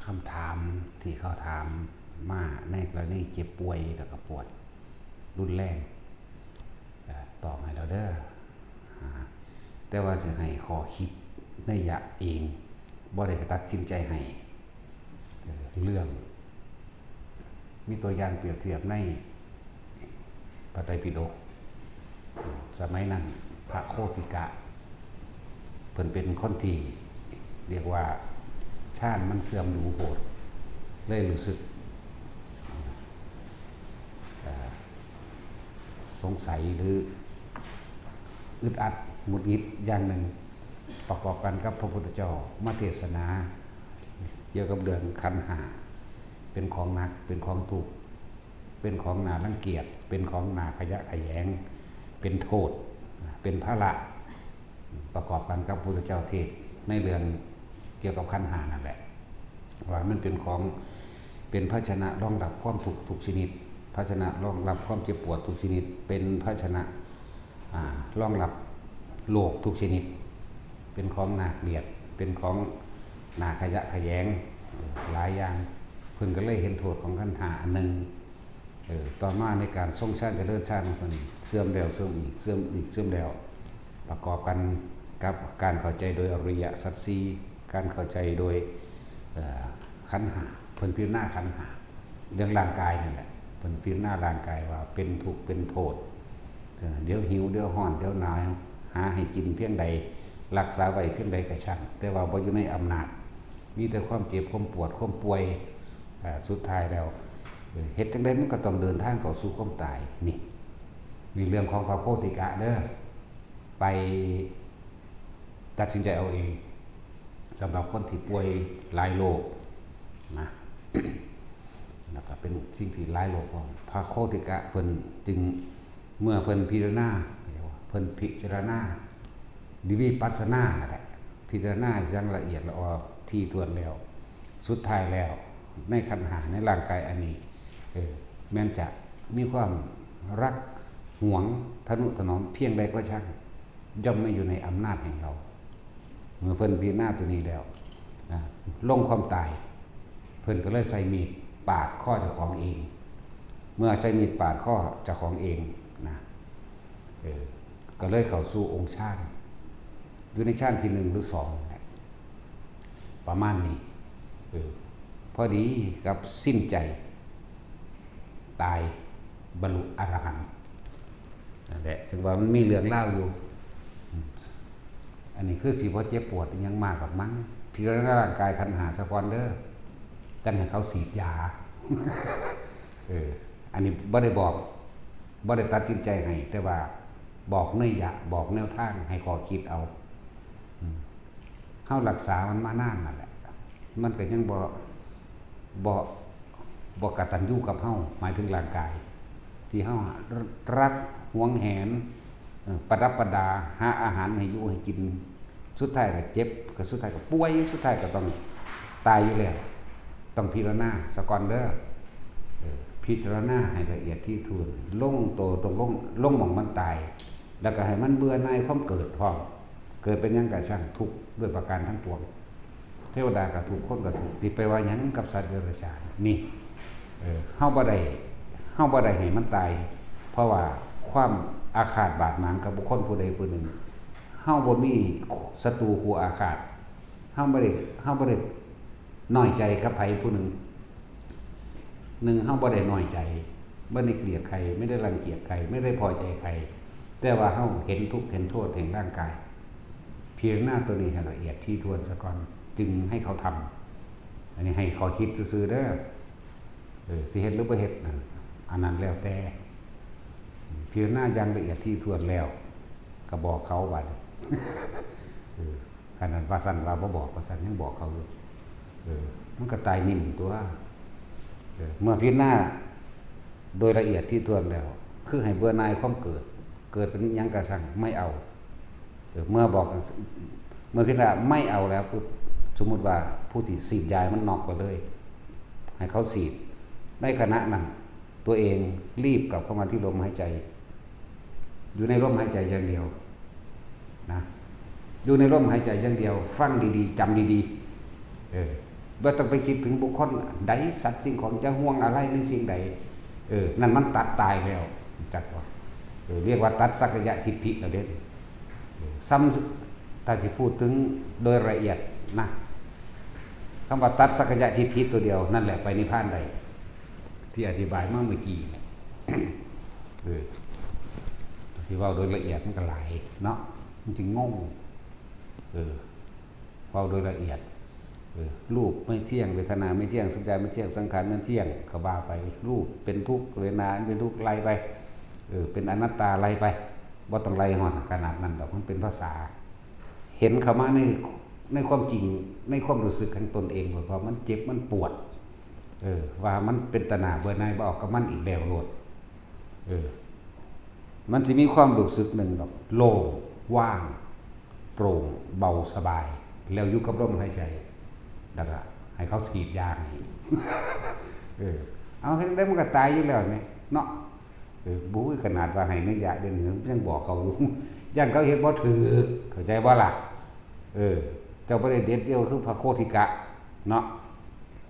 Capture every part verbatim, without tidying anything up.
คำถามที่เขาถามมาในกรณีเจ็บป่วยแล้วก็ปวดรุนแรง เอ่อ ตอบให้เราเด้อ อ่า แต่ว่าสิให้ข้อคิดในยะเอง บ่ได้ตัดสินใจให้ เอ่อ เรื่อง มีตัวอย่างเปรียบเทียบในพระไตรปิฎก สมัยนั้นพระโคติกะ เพิ่นเป็นคนที่เรียกว่าฌานมันเสื่อมดูโหด เลยรู้สึก เอ่อ สงสัยหรืออึดอัดหงุดหงิดอย่างหนึ่ง ประกอบกันกับพระพุทธเจ้ามาเทศนา เกี่ยวกับเรื่องขันธ์ห้า เป็นของหนัก เป็นของทุกข์ เป็นของน่ารังเกียจ เป็นของน่าขยะแขยง เป็นโทษ เป็นภาระ ประกอบกันกับพระพุทธเจ้าเทศน์ในเรื่องเกี่ยวกับขันธ์ห้านั่นแหละ ว่ามันเป็นของ เป็นภาชนะรองรับความทุกข์ทุกชนิด ภาชนะรองรับความเจ็บปวดทุกชนิด เป็นภาชนะ อ่า รองรับโรคทุกชนิด เป็นของน่าเกลียด เป็นของน่าขยะแขยง หลายอย่าง เพิ่นก็เลยเห็นโทษของขันธ์ห้าอันหนึ่ง เออ ต่อมาในการทรงฌานเจริญฌานของเพิ่น เสื่อมแล้วเสื่อมอีก เสื่อมอีก เสื่อมแล้ว ประกอบกันกับการเข้าใจโดยอริยสัจสี่ การเข้าใจโดย เอ่อ ขันธ์ห้า เพิ่นพิจารณาขันธ์ห้า เรื่องร่างกายนั่นแหละ เพิ่นพิจารณาร่างกายว่าเป็นทุกข์เป็นโทษ เออ เดี๋ยวหิว เดี๋ยวร้อน เดี๋ยวหนาว หาให้กินเพียงใด รักษาไว้เพียงใดก็ช่าง แต่ว่าบ่อยู่ในอำนาจ มีแต่ความเจ็บ ความปวด ความป่วย อ่า สุดท้ายแล้ว เอ่อ เฮ็ดจั่งใดมันก็ต้องเดินทางเข้าสู่ความตาย นี่ นี่เรื่องของพระโคติกะเด้อ ไปตัดสินใจเอาเอง สำหรับคนที่ป่วยหลายโรคนะ แล้วก็เป็นสิ่งที่หลายโรค พระโคติกะเพิ่นจึง เมื่อเพิ่นพิจารณา เรียกว่าเพิ่นพิจารณา หรือวิปัสสนานั่นแหละ พิจารณาอย่างละเอียดละออถี่ถ้วนแล้ว สุดท้ายแล้ว ในขันธ์ห้า ในร่างกายอันนี้ เออ แม้นจะมีความรักหวงทะนุถนอมเพียงใดก็ช่าง ย่อมไม่อยู่ในอำนาจแห่งเรา เมื่อเพิ่นพิจารณาตัวนี้แล้ว นะ ลงความตาย เพิ่นก็เลยใส่มีดปาดคอเจ้าของเอง เมื่อใส่มีดปาดคอเจ้าของเองนะ เออ ก็เลยเข้าสู่องค์ฌาน อยู่ในฌานที่หนึ่งหรือสองแหละ ประมาณนี้ เออ พอดีกับสิ้นใจ ตาย บรรลุอรหันต์ นั่นแหละ ถึงว่ามันมีเรื่องเล่าอยู่ อืม อันนี้คือสิบ่เจ็บปวดอิหยังมากหรอกมั้ง พิจารณาร่างกายขันธ์ห้าซะก่อนเด้อ จั่งให้เขาฉีดยา เออ อันนี้บ่ได้บอก บ่ได้ตัดสินใจให้ แต่ว่าบอกนัยยะ บอกแนวทาง ให้ข้อคิดเอา อืม เฮารักษามันมานานนั่นแหละ มันก็ยังบ่ บ่ บ่กตัญญูกับเฮา หมายถึงร่างกาย ที่เฮารักหวงแหน เอ่อ ประดับประดา หาอาหารให้อยู่ให้กิน สุดท้ายก็เจ็บ ก็สุดท้ายก็ป่วย สุดท้ายก็ต้องตายอยู่แล้ว ต้องพิจารณาซะก่อนเด้อ เออ พิจารณาให้ละเอียดถี่ถ้วน ลงโตตรงลง ลงหม่องมันตาย แล้วก็ให้มันเบื่อหน่ายความเกิดพร้อม เกิดเป็นหยังก็ช่าง ทุกข์ด้วยประการทั้งปวง เทวดาก็ทุกข์ คนก็ทุกข์ สิไปว่าหยังกับสัตว์เดรัจฉาน นี่ เออ เฮาบ่ได้ เฮาบ่ได้ให้มันตาย เพราะว่าความอาฆาตบาดหมางกับบุคคลผู้ใดผู้หนึ่ง เฮาบ่มีศัตรูคู่อาฆาต เฮาบ่ได้ เฮาบ่ได้น้อยใจกับไผผู้หนึ่ง หนึ่ง เฮาบ่ได้น้อยใจ บ่ได้เกลียดใคร ไม่ได้รังเกียจใคร ไม่ได้พอใจใคร แต่ว่าเฮาเห็นทุกข์เห็นโทษแห่งร่างกาย พิจารณาตัวนี้ให้ละเอียดถี่ถ้วนซะก่อน จึงให้เขาทำ อันนี้ให้ข้อคิดซื่อๆเด้อ เออ สิเฮ็ดหรือบ่เฮ็ดนั่น อันนั้นแล้วแต่ พิจารณาอย่างละเอียดถี่ถ้วนแล้ว ก็บอกเขาบัดนี้ เออ คันนั้นว่าซั่นว่าบ่บอก ว่าซั่นยังบอกเขาอยู่ เออ มันก็ตายนิ่มตัว เออ เมื่อพิจารณาโดยละเอียดถี่ถ้วนแล้ว คือให้เบื่อหน่ายความเกิด เกิดเป็นหยังก็ช่าง ไม่เอา เออ เมื่อบอก เมื่อพิจารณาไม่เอาแล้วปุ๊บ สมมุติว่าผู้ที่ฉีดยามันน็อกไปเลย ให้เขาฉีด ในขณะนั้น ตัวเองรีบกลับเข้ามาที่ลมหายใจ อยู่ในลมหายใจอย่างเดียวนะ อยู่ในลมหายใจอย่างเดียว ฟังดีๆ จำดีๆ เออ บ่ต้องไปคิดถึงบุคคลใด สัตว์สิ่งของ จะห่วงอะไรในสิ่งใด เออ นั่นมันตัดตายแล้ว จักว่า เออ เรียกว่าตัดสักกายทิฏฐิแล้วเด้ เออ ซ้ำ ถ้าสิพูดถึงโดยละเอียดนะ คำว่าตัดสักกายทิฏฐิตัวเดียว นั่นแหละไปนิพพานได้ ที่อธิบายมาเมื่อกี้เนี่ย เออ ที่เว้าโดยละเอียดมันก็หลายเนาะ มันจึงงง เออ เว้าโดยละเอียด เออ รูปไม่เที่ยง เวทนาไม่เที่ยง สัญญาไม่เที่ยง สังขารไม่เที่ยง ก็ว่าไป รูปเป็นทุกข์ เวทนาเป็นทุกข์ ไล่ไป เออ เป็นอนัตตา ไล่ไป บ่ต้องไล่ฮอดขนาดนั้นดอก มันเป็นภาษา เห็นเข้ามาใน ในความจริง ในความรู้สึกของตนเองโลด ว่ามันเจ็บ มันปวด เออ ว่ามันเป็นตาหน่าเบื่อหน่าย บ่เอากับมันอีกแล้วโลด เออ มันสิมีความรู้สึกหนึ่งดอก โล่ง ว่าง โปร่ง เบา สบาย แล้วอยู่กับลมหายใจ แล้วก็ให้เขาฉีดยาให้ เออ เอา เฮ็ดจั่งใดมันก็ตายอยู่แล้วแหม เนาะ เออ บุ้ย ขนาดว่าให้นัยยะเด่นยังบอกเขาอยู่ ย่านเขาเฮ็ดบ่ถูก เข้าใจบ่ล่ะ เออ เจ้าบ่ได้เด็ดเดี่ยวคือพระโคติกะ เนาะ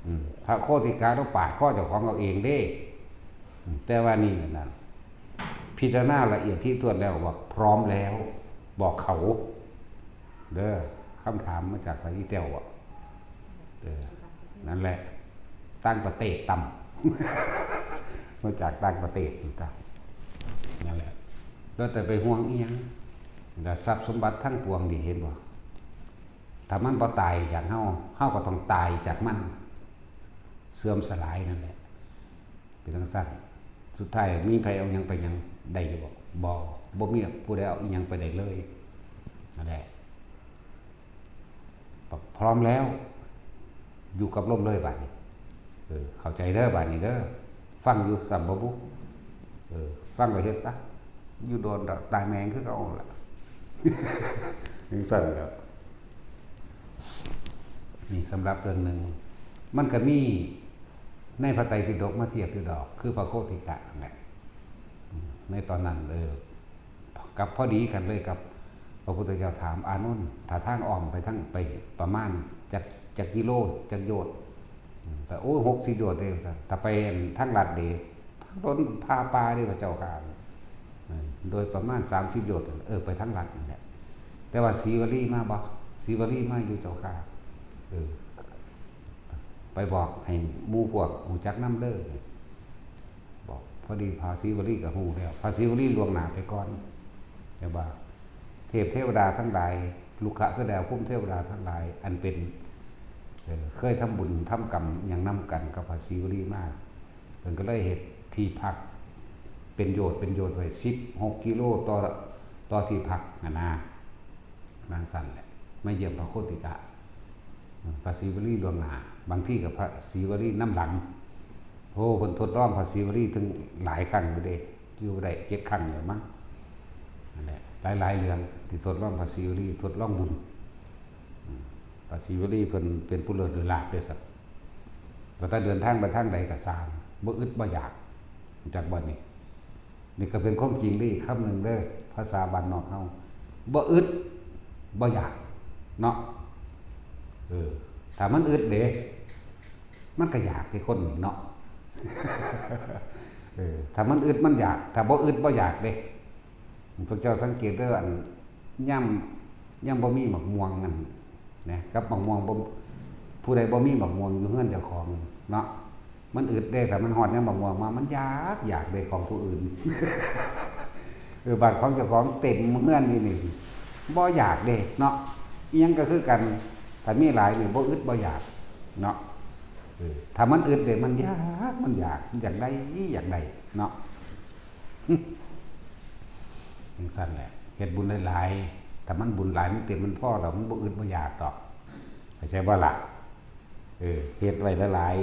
อืม พระโคติกะต้องปาดคอเจ้าของเอาเองเด้ อืม แต่ว่านี่นั่น พิจารณาละเอียดถี่ถ้วนแล้วว่าพร้อมแล้ว บอกเขา เด้อ คำถามมาจากพระอีแต้วอะ เออ นั่นแหละ ต่างประเทศต่ำ มาจากต่างประเทศนี่จ้ะ นั่นแหละ แล้วแต่ไปห่วงอีหยัง แต่ทรัพย์สมบัติทั้งปวงนี่ เห็นบ่ ถ้ามันบ่ตายจากเฮา เฮาก็ต้องตายจากมัน เสื่อมสลายนั่นแหละ เป็นจั่งซั้น สุดท้ายมีไผเอาหยังไปหยังได้อยู่บ่ บ่ บ่มีผู้ใดเอาอิหยังไปได้เลย นั่นแหละ พร้อมแล้ว อยู่กับลมเลยบาดนี้ เออ เข้าใจเด้อบาดนี้เด้อ ฟังอยู่ซ้ำบ่บุ เออ ฟังแล้วเฮ็ดซะ อยู่โดนดอก ตายแม่งคือเก่าล่ะ จั่งซั้นแหล้ว นี่สำหรับเรื่องหนึ่ง มันก็มีในพระไตรปิฎกมาเทียบอยู่ดอก คือพระโคติกะนั่นแหละ อืม ในตอนนั้น เออ กับพอดีกันเลยกับพระพุทธเจ้าถามอานนท์ ถ้าทางอ้อมไปทาง ไปประมาณจัก จักกิโล จักโยชน์ อืม แต่ โอ้ย หกสิบโยชน์เด้ ว่าซั่น ถ้าไปทางลัดเด้ ทางโดนพาป่าเด้ พระเจ้าข้า อืม โดยประมาณสามสิบโยชน์ เออ ไปทางลัดนั่นแหละ แต่ว่าสีวลีมาบ่ สีวลีมาอยู่เจ้าข้า เออ ไปบอกให้หมู่พวกรู้จักนำเด้อ บอก พอดีพระศรีวลีก็รู้แล้ว พระศรีวลีล่วงหน้าไปก่อน แต่ว่าเทพเทวดาทั้งหลาย รุกขะเสดาพรหมเทวดาทั้งหลาย อันเป็น เอ่อ เคยทำบุญทำกรรมหยังนำกันกับพระศรีวลีมา เพิ่นก็เลยเฮ็ดที่พัก เป็นโยชน์ เป็นโยชน์ไว้ สิบหกกิโลต่อ ต่อที่พักนั่นนะ จั่งซั้นแหละ มาเยี่ยมพระโคติกะ พระศรีวลีล่วงหน้า บางทีก็พระศรีวลีนำหลัง โอ้ เพิ่นทดลองพระศรีวลีถึงหลายครั้งอยู่เด้ อยู่ได้เจ็ดครั้งแล้วมั้ง นั่นแหละ หลายๆเรื่องที่ทดลองพระศรีวลี ทดลองบุญ อืม พระศรีวลีเพิ่นเป็นผู้เลิศด้วยลาภด้วยซ้ำ ว่าแต่เดินทางไปทางใดก็ซ่าง บ่อึดบ่อยาก จักบ่นี่ นี่ก็เป็นความจริงเด้อ อีกคำหนึ่งเด้อ ภาษาบ้านนอกเฮา บ่อึดบ่อยาก เนาะ เออ ถ้ามันอึดเด้ มันก็อยากเด้ คนนี่เนาะ เออ ถ้ามันอึดมันอยาก ถ้าบ่อึดบ่อยากเด้ พวกเจ้าสังเกตเด้อ อัน ย่ำ ย่ำบ่มีหมากม่วงนั่นนะ กับหมากม่วงบ่ ผู้ใดบ่มีหมากม่วงอยู่เฮือนเจ้าของเนาะ มันอึดเด้ ถ้ามันฮอดยามหมากม่วงมา มันอยาก อยากได้ของผู้อื่น เออ บัดของเจ้าของเต็มเฮือนนี่นี่ บ่อยากเด้เนาะ อิหยังก็คือกัน ถ้ามีหลายนี่บ่อึดบ่อยากเนาะ เออ ถ้ามันอึดเด้ มันอยาก มันอยาก มันอยากได้ อยากได้เนาะ จั่งซั้นแหละ เฮ็ดบุญหลายๆ ถ้ามันบุญหลาย มันเต็มมันพอแล้ว มันบ่อึดบ่อยากดอก เข้าใจบ่ล่ะ เออ เฮ็ดไว้หลาย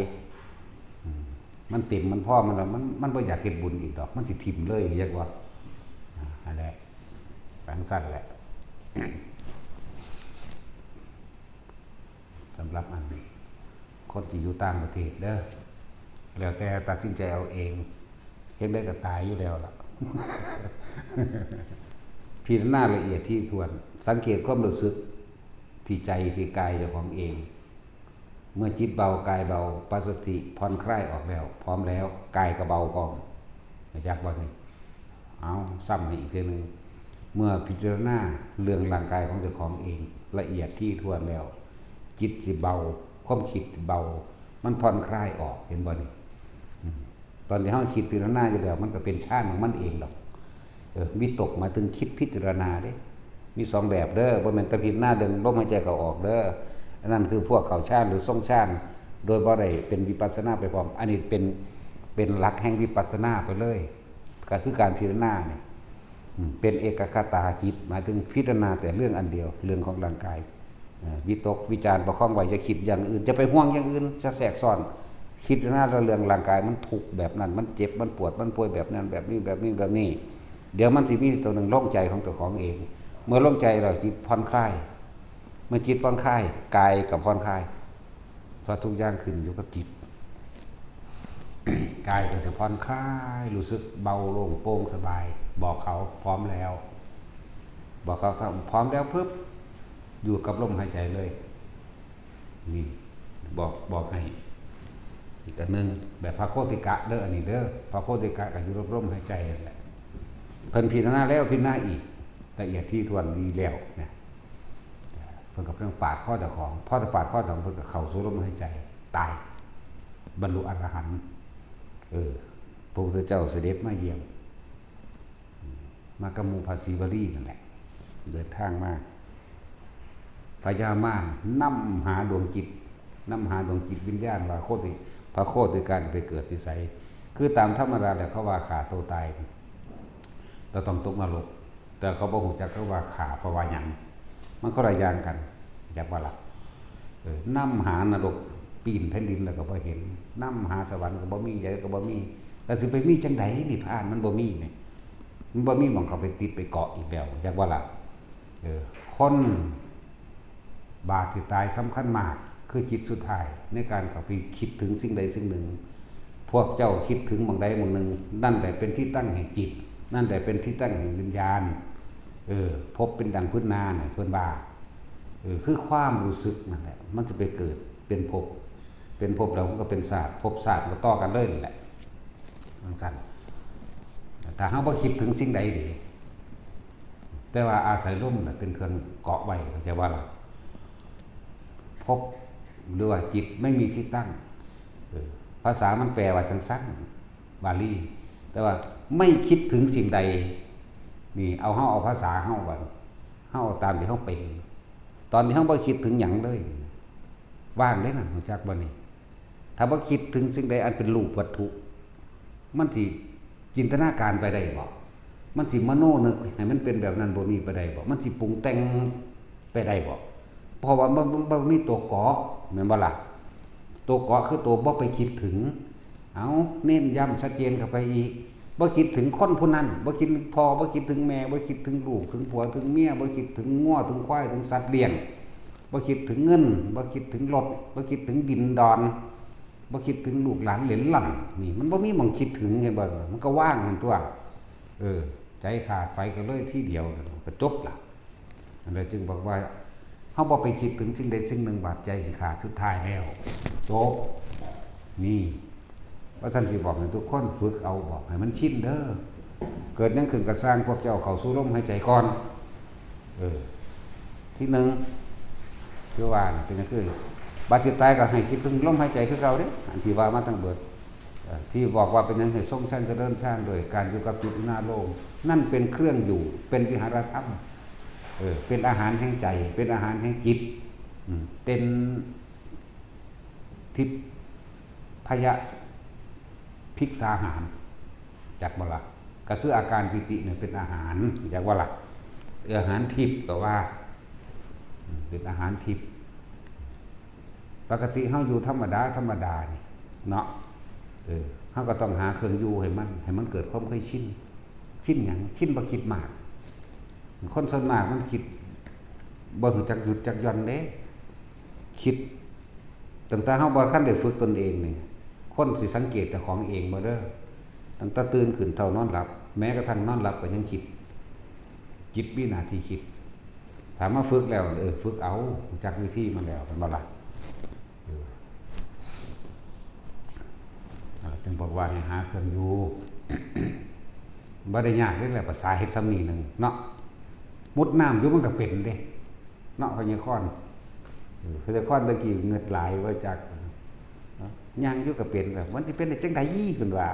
ๆ อืม มันเต็มมันพอมันแล้ว มัน มันบ่อยากเฮ็ดบุญอีกดอก มันสิถิ่มเลย เรียกว่า อ่า นั่นแหละ จั่งซั้นแหละ สำหรับอันคนที่อยู่ต่างประเทศเด้อ แล้วแต่ตัดสินใจเอาเอง เฮ็ดได้ก็ตายอยู่แล้วล่ะ พิจารณาละเอียดถี่ถ้วน สังเกตความรู้สึกที่ใจที่กายเจ้าของเอง เมื่อจิตเบากายเบา ปัสสติผ่อนคลายออกแล้ว พร้อมแล้ว กายก็เบาพร้อม รู้จักบ่นี่ เอา ซ้ำให้อีกเทื่อหนึ่ง เมื่อพิจารณาเรื่องร่างกายของเจ้าของเอง ละเอียดถี่ถ้วนแล้ว จิตสิเบา ความคิดเบา มันผ่อนคลายออก เห็นบ่นี่ อืม ตอนที่เฮาคิดพิจารณาอยู่แล้ว มันก็เป็นฌานของมันเองดอก เออ วิตกหมายถึงคิดพิจารณาเด้ มีสองแบบเด้อ บ่แม่นแต่พิจารณาเรื่องลมหายใจเข้าออกเด้อ อันนั้นคือพวกเข้าฌานหรือทรงฌาน โดยบ่ได้เป็นวิปัสสนาไปพร้อม อันนี้เป็น เป็นหลักแห่งวิปัสสนาไปเลย ก็คือการพิจารณาเนี่ย อืม เป็นเอกัคคตาจิต หมายถึงพิจารณาแต่เรื่องอันเดียว เรื่องของร่างกาย เอ่อ วิตกวิจารประคองไว้ อย่าคิดอย่างอื่น อย่าไปห่วงอย่างอื่น จะแทรกซ้อน คิดนะเรื่องร่างกายมันทุกข์แบบนั้น มันเจ็บ มันปวด มันป่วยแบบนั้น แบบนี้ แบบนี้ แบบนี้ เดี๋ยวมันสิมีตัวหนึ่งโล่งใจของเจ้าของเอง เมื่อโล่งใจแล้วจิตผ่อนคลาย เมื่อจิตผ่อนคลาย กายก็ผ่อนคลาย เพราะทุกอย่างขึ้นอยู่กับจิต กายก็สิผ่อนคลาย รู้สึกเบาโล่งโปร่งสบาย บอกเขาพร้อมแล้ว บอกเขาถ้าพร้อมแล้วปุ๊บ อยู่กับลมหายใจเลย นี่ บอก บอกให้ อีกอันหนึ่ง แบบพระโคติกะเด้อ อันนี้เด้อ พระโคติกะก็อยู่กับลมหายใจนั่นแหละ เพิ่นพิจารณาแล้วพิจารณาอีก ละเอียดถี่ถ้วนดีแล้วเนี่ย เพิ่นก็เพิ่งปาดข้อเจ้าของ พอจะปาดข้อเจ้าของ เพิ่นก็เข้าสู่ลมหายใจ ตาย บรรลุอรหันต์ เออ พระพุทธเจ้าเสด็จมาเยี่ยม มากับหมู่พระศรีวลีนั่นแหละ เดินทางมา พญามารนำหาดวงจิต นำหาดวงจิตวิญญาณว่าโคติ พระโคติกะไปเกิดที่ไส คือตามธรรมดาแล้วเขาว่าฆ่าตัวตาย เราต้องตกนรก แต่เขาบ่ฮู้จักเขาว่าฆ่าเพราะว่าหยัง มันคนละอย่างกัน จักว่าล่ะ เออ นำหานรกปีนแผ่นดินแล้วก็บ่เห็น นำหาสวรรค์ก็บ่มี ใดก็บ่มี แล้วสิไปมีจังใดนิพพานมันบ่มีนี่ มันบ่มีหม่องเขาไปติดไปเกาะอีกแล้ว จักว่าล่ะ เออ คนบาดสิตายสำคัญมาก คือจิตสุดท้าย ในการเข้าไปคิดถึงสิ่งใดสิ่งหนึ่ง พวกเจ้าคิดถึงหม่องใดหม่องหนึ่ง นั่นแหละเป็นที่ตั้งแห่งจิต นั่นแหละเป็นที่ตั้งแห่งวิญญาณ เออ ภพเป็นดังพื้นนาเนี่ย เพิ่นว่า เออ คือความรู้สึกนั่นแหละ มันจะไปเกิดเป็นภพ เป็นภพแล้วมันก็เป็นชาติ ภพชาติมันก็ต่อกันเลยนั่นแหละ จั่งซั้น ถ้าเฮาบ่คิดถึงสิ่งใดเด้ แต่ว่าอาศัยลมน่ะเป็นเครื่องเกาะไว้ เข้าใจบ่ล่ะ ภพหรือว่าจิตไม่มีที่ตั้ง เออ ภาษามันแปลว่าจั่งซั้น บาลี แต่ว่าไม่คิดถึงสิ่งใด นี่ เอา เฮาเอาภาษาเฮาบัด เฮาเอาตามที่เฮาเป็น ตอนที่เฮาบ่คิดถึงหยังเลย ว่างเด้นั่น รู้จักบ่นี่ ถ้าบ่คิดถึงสิ่งใดอันเป็นรูปวัตถุ มันสิจินตนาการไปได้บ่ มันสิมโนนึกให้มันเป็นแบบนั้นบ่มีไปได้บ่ มันสิปรุงแต่งไปได้บ่ เพราะว่ามัน มัน มันบ่มีตัวเกาะ แม่นบ่ล่ะ ตัวเกาะคือตัวบ่ไปคิดถึง เอา เน้นย้ำชัดเจนเข้าไปอีก บ่คิดถึงคนผู้นั้น บ่คิดถึงพ่อ บ่คิดถึงแม่ บ่คิดถึงลูก ถึงผัว ถึงเมีย บ่คิดถึงงัว ถึงควาย ถึงสัตว์เลี้ยง บ่คิดถึงเงิน บ่คิดถึงรถ บ่คิดถึงดินดอน บ่คิดถึงลูกหลานเหลนหลั่น นี่มันบ่มีหม่องคิดถึง เห็นบ่ มันก็ว่างนั่นตั๊ว เออ ใจขาดไปก็เลยทีเดียว ก็จบละ อันนั้นจึงบอกว่า เฮาบ่ไปคิดถึงสิ่งใดสิ่งหนึ่ง บาดใจสิขาด สุดท้ายแล้ว จบ นี่ ว่าซั่นสิบอกให้ทุกคนฝึกเอา บอกให้มันชินเด้อ เกิดหยังขึ้นก็ซ่าง พวกเจ้าเข้าสู่ลมหายใจก่อน เออ ที่หนึ่ง คือว่าน่ะเป็นหยังคือ บาดสิตายก็ให้คิดถึงลมหายใจคือเก่าเด้ อันที่ว่ามาทั้งเบิด เอ่อ ที่บอกว่าเป็นหยังให้ทรงฌานเจริญฌานด้วยการอยู่กับจิตอุณาโลม นั่นเป็นเครื่องอยู่ เป็นวิหารธรรม เออ เป็นอาหารแห่งใจ เป็นอาหารแห่งจิต อืม เป็นทิพยพิกษาหาร จักบ่ล่ะ ก็คืออาการปีติเนี่ยเป็นอาหาร จักบ่ล่ะ เออ อาหารทิพย์ก็ว่า อืม เป็นอาหารทิพย์ ปกติเฮาอยู่ธรรมดา ธรรมดานี่เนาะ เออ เฮาก็ต้องหาเครื่องอยู่ให้มัน ให้มันเกิดความเคยชิน ชินหยัง ชินบ่คิดมาก คนส่วนมากมันคิดบ่รู้จักหยุดจักหย่อนเด้ คิด ตั้งแต่เฮาบ่ทันได้ฝึกตนเองนี่ คนสิสังเกตเจ้าของเองบ่เด้อ ตั้งแต่ตื่นขึ้นเท่านอนหลับ แม้กระทั่งนอนหลับก็ยังคิด จิตมีหน้าที่คิด ถ้ามาฝึกแล้ว เออ ฝึกเอา รู้จักวิธีมันแล้ว แม่นบ่ล่ะ เออ จั่งบอกว่าให้หาเครื่องอยู่ บ่ได้ยากเด้แหละ ภาษาเฮ็ดซ้ำนี่หนึ่งเนาะ มุดน้ำอยู่มันก็เป็นเด้ เนาะ พญาคอน เออ พญาคอนตะกี้เงิดหลายว่าจัก เนาะ ย่างอยู่ก็เป็น แต่มันสิเป็นได้จั่งใด๋ เพิ่นว่า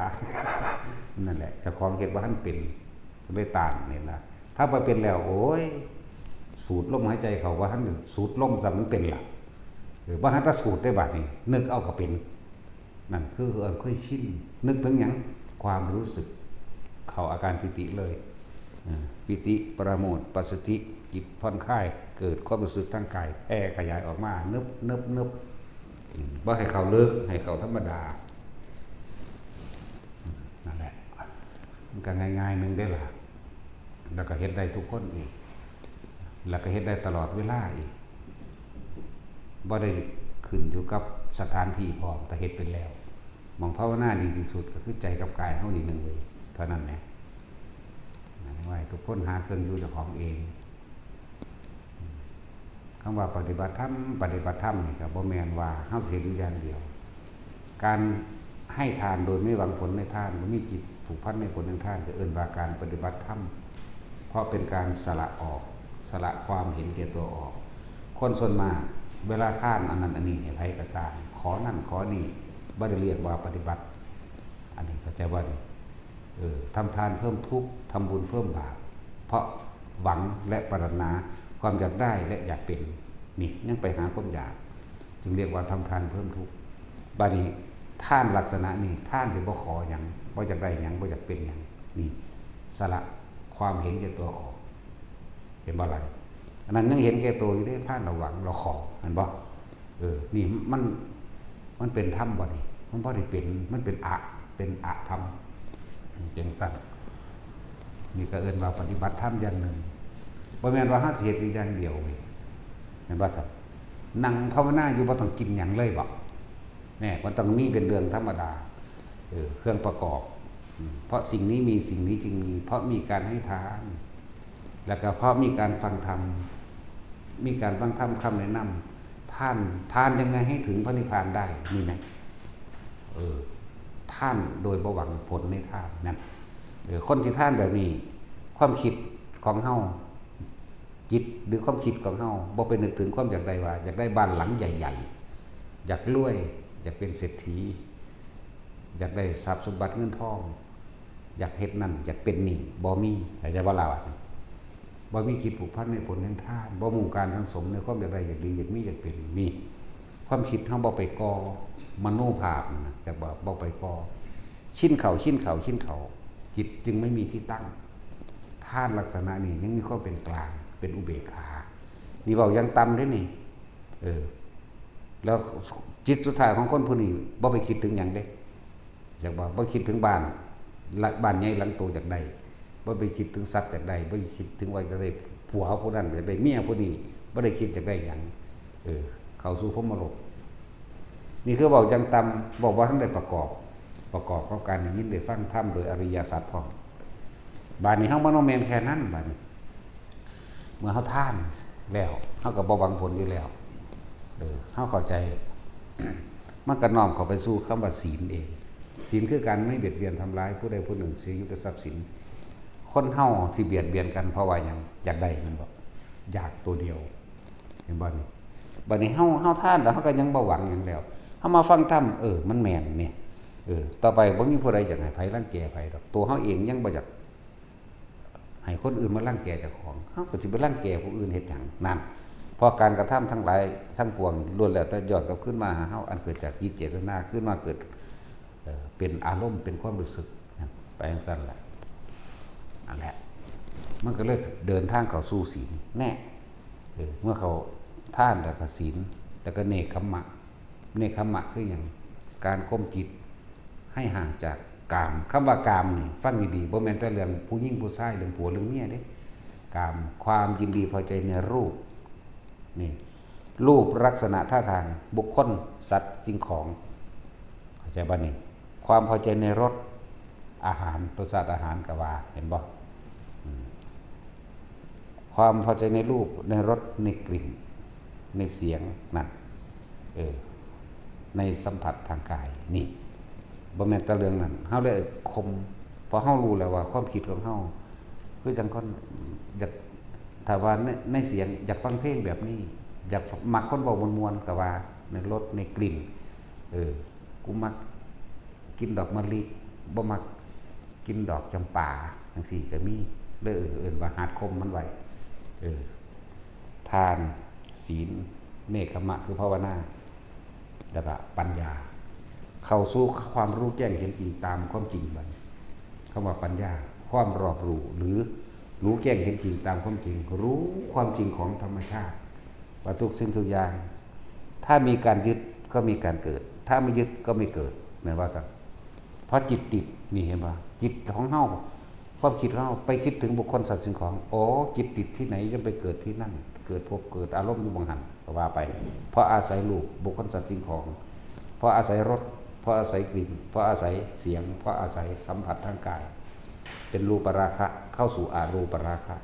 นั่นแหละ เจ้าของเฮ็ดบ่ทันเป็น ก็เลยต้านนี่ล่ะ ถ้าบ่เป็นแล้ว โอ้ย สูดลมหายใจเข้าบ่ทันสูดลมซ้ำมันเป็นล่ะ เออ บ่ทันแต่สูดได้บัดนี้ นึกเอาก็เป็น นั่นคือเอิ้นเคยชิน นึกถึงหยัง ความรู้สึก เข้าอาการปีติเลย อ่า ปีติ ปราโมทย์ ปัสสัทธิ จิตผ่อนคลาย เกิดความรู้สึกทางกาย แผ่ขยายออกมา นึบ นึบ นึบ อืม บ่ให้เข้าลึก ให้เข้าธรรมดา อืม นั่นแหละ มันก็ง่ายๆ หนึ่งเด้ล่ะ แล้วก็เฮ็ดได้ทุกคนอีก แล้วก็เฮ็ดได้ตลอดเวลาอีก บ่ได้ขึ้นอยู่กับสถานที่พร้อม แต่เฮ็ดเป็นแล้ว หม่องภาวนาดีที่สุดก็คือใจกับกายเฮานี่หนึ่งเลย เท่านั้นแหละ นั่นไว้ ทุกคนหาเครื่องอยู่เจ้าของเอง คำว่าปฏิบัติธรรม ปฏิบัติธรรมนี่ก็บ่แม่นว่าเฮาสิเฮ็ดอยู่อย่างเดียว การให้ทานโดยไม่หวังผลในทาน บ่มีจิตผูกพันในผลแห่งทาน ก็เอิ้นว่าการปฏิบัติธรรม เพราะเป็นการสละออก สละความเห็นแก่ตัวออก คนส่วนมาก เวลาทานอันนั้นอันนี้ให้ไผก็ซ่าง ขอนั่นขอนี่ บ่ได้เรียกว่าปฏิบัติ อันนี้เข้าใจบ่นี่ เออ ทำทานเพิ่มทุกข์ ทำบุญเพิ่มบาป เพราะหวังและปรารถนาความอยากได้และอยากเป็น นี่ยังไปหาความอยาก จึงเรียกว่าทำทานเพิ่มทุกข์ บัดนี้ทานลักษณะนี้ ทานที่บ่ขอหยัง บ่อยากได้หยัง บ่อยากเป็นหยัง นี่ สละความเห็นแก่ตัวออก เห็นบ่ล่ะ อันนั้นยังเห็นแก่ตัวอยู่เด้ ทานเราหวัง เราขอ เห็นบ่ เออ นี่มัน มันเป็นธรรมบ่นี่ มันบ่ได้เป็น มันเป็นอะ เป็นอธรรม จั่งซั้น นี่ก็เอิ้นว่าปฏิบัติธรรมอย่างหนึ่ง บ่แม่นว่าเฮาสิเฮ็ดอยู่อย่างเดียวเว้ย แม่นบ่ซั้น นั่งภาวนาอยู่บ่ต้องกินหยังเลยบ่ แน่ มันต้องมีเป็นเรื่องธรรมดา เออ เครื่องประกอบ อืม เพราะสิ่งนี้มี สิ่งนี้จึงมี เพราะมีการให้ทาน แล้วก็เพราะมีการฟังธรรม มีการฟังธรรมคำแนะนำ ทาน ทานยังไงให้ถึงพระนิพพานได้ มีไหม เออ ทานโดยบ่หวังผลในทานนั่น เออ คนที่ทานแบบนี้ ความคิดของเฮา จิตหรือความคิดของเฮา บ่ไปนึกถึงความอยากได้ว่า อยากได้บ้านหลังใหญ่ๆ อยากรวย อยากเป็นเศรษฐี อยากได้ทรัพย์สมบัติเงินทอง อยากเฮ็ดนั่น อยากเป็นนี่ บ่มี เข้าใจบ่ล่ะวะ บ่มีจิตผูกพันในผลแห่งทาน บ่มุ่งการสังสมในความอยากได้ อยากดี อยากมี อยากเป็น นี่ ความคิดเฮาบ่ไปก่อ มโนภาพนั่นนะ จักว่าบ่ไปก่อ ชินเข้า ชินเข้า ชินเข้า จิตจึงไม่มีที่ตั้ง ทานลักษณะนี้ยังมีความเป็นกลาง เป็นอุเบกขา นี่เว้าอย่างต่ำเด้นี่ เออ แล้วจิตสุดท้ายของคนผู้นี้บ่ไปคิดถึงหยังเด้ จักว่าบ่คิดถึงบ้าน ละ บ้านใหญ่หลังโตอยากได้ บ่ไปคิดถึงทรัพย์อยากได้ บ่ไปคิดถึงว่าอยากได้ผัวผู้นั้น อยากได้เมียผู้นี้ บ่ได้คิดอยากได้หยัง เออ เข้าสู่พรหมโลก นี่คือเว้าอย่างต่ำ เว้าบ่ทันได้ประกอบ ประกอบกับการได้ยินได้ฟังธรรมโดยอริยสัจพร้อม บาดนี้เฮาบ่แม่นแค่นั้น บาดนี้ เมื่อเฮาทานแล้ว เฮาก็บ่หวังผลอยู่แล้ว เออ เฮาเข้าใจ มันก็น้อมเข้าไปสู่คำว่าศีลเอง ศีลคือการไม่เบียดเบียนทำร้ายผู้ใดผู้หนึ่งเสียอยู่แก่ทรัพย์สิน คนเฮาที่เบียดเบียนกันเพราะว่าหยัง อยากได้แม่นบ่ อยากตัวเดียว เห็นบ่นี่ บัดนี้เฮา เฮาทานแล้วเฮาก็ยังบ่หวังหยังแล้ว เฮามาฟังธรรม เออ มันแม่นนี่ เออ ต่อไปบ่มีผู้ใดอยากให้ไผรังแกไผดอก ตัวเฮาเองยังบ่อยาก ให้คนอื่นมารังแกเจ้าของ เฮาก็สิไปรังแกผู้อื่นเฮ็ดหยัง นั่น เพราะการกระทำทั้งหลายทั้งปวงล้วนแล้วแต่ย้อนกลับคืนมาหาเฮา อันเกิดจากจิตเจตนา คืนมาเกิด เอ่อ เป็นอารมณ์ เป็นความรู้สึก นะ ไปจั่งซั้นล่ะ นั่นแหละ มันก็เลยเดินทางเข้าสู่ศีล แน่ เออ เมื่อเข้าทานแล้วก็ศีล แล้วก็เนกขัมมะ เนกขัมมะคือหยัง การข่มจิตให้ห่างจากกาม คำว่ากามนี่ ฟังดีๆ บ่แม่นแต่เรื่องผู้หญิงผู้ชาย เรื่องผัวเรื่องเมียเด้ กาม ความยินดีพอใจในรูป นี่ รูปลักษณะท่าทาง บุคคล สัตว์ สิ่งของ เข้าใจบ่นี่ ความพอใจในรส อาหาร รสชาติอาหารก็ว่า เห็นบ่ อืม ความพอใจในรูป ในรส ในกลิ่น ในเสียง นั่น เออ ในสัมผัสทางกาย นี่ บ่แม่นแต่เรื่องนั้น เฮาเลยข่ม เพราะเฮารู้แล้วว่าความคิดของเฮา คือจั่งคนอยาก ถ้าว่าใน ในเสียง อยากฟังเพลงแบบนี้ อยากมักคนเว้าม่วนๆ ก็ว่า ในรส ในกลิ่น เออ กูมักกินดอกมะลิ บ่มักกินดอกจำปา จั่งซี้ก็มี เลยเอิ้นว่าหัดข่มมันไว้ เออ ทาน ศีล เนกขัมมะ คือภาวนา แล้วก็ปัญญา เข้าสู่ความรู้แจ้งเห็นจริงตามความจริงบัดนี้ คำว่าปัญญา ความรอบรู้ หรือรู้แจ้งเห็นจริงตามความจริง รู้ความจริงของธรรมชาติ ว่าทุกสิ่งทุกอย่าง ถ้ามีการยึดก็มีการเกิด ถ้าไม่ยึดก็ไม่เกิด แม่นว่าซั่น เพราะจิตติด นี่เห็นบ่ จิตของเฮา ความคิดของเฮาไปคิดถึงบุคคลสัตว์สิ่งของ อ๋อ จิตติดที่ไหนจะไปเกิดที่นั่น เกิดภพเกิดอารมณ์อยู่หม่องหั้น ก็ว่าไป เพราะอาศัยรูป บุคคลสัตว์สิ่งของ เพราะอาศัยรส เพราะอาศัยกลิ่น เพราะอาศัยเสียง เพราะอาศัยสัมผัสทางกาย เป็นรูปราคะ เข้าสู่อรูปราคะ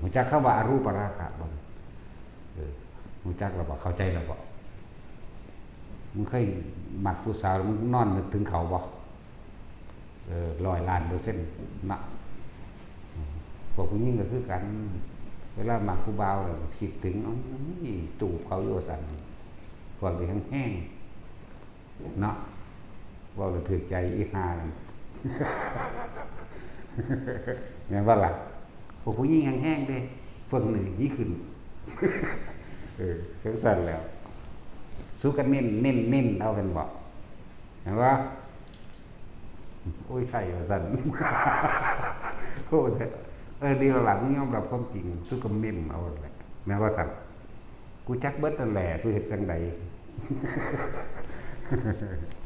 รู้จักคำว่าอรูปราคะบ่ เออ รู้จักแล้วบ่ เข้าใจแล้วบ่ มึงเคยมักผู้สาว มึงนอนนึกถึงเขาบ่ เออ ร้อยล้านเปอร์เซ็นต์นะ พวกผู้หญิงก็คือกัน เวลามักผู้บ่าวแล้วคิดถึง เอ้า จูบเขาอยู่ว่าซั่น พวกนี้แฮงๆ เนาะ เว้าแล้วถืกใจอีห่านั่น แม่นบ่ล่ะ พวกผู้หญิงแฮงๆ เด้ เพิ่งนี่มีขึ้น เออ จั่งซั่นแล้ว สู้กันเน้น เน้น เน้นเอาแม่นบ่ เห็นบ่ โอ้ย ใช่ว่าซั่น โอ้ย เออ ดีแล้วล่ะ มึงยอมรับความจริง สู้กับเม้มเอาแหละ แม่นว่าซั่น กูจักเบิดนั่นแหละ สู้เฮ็ดจั่งใด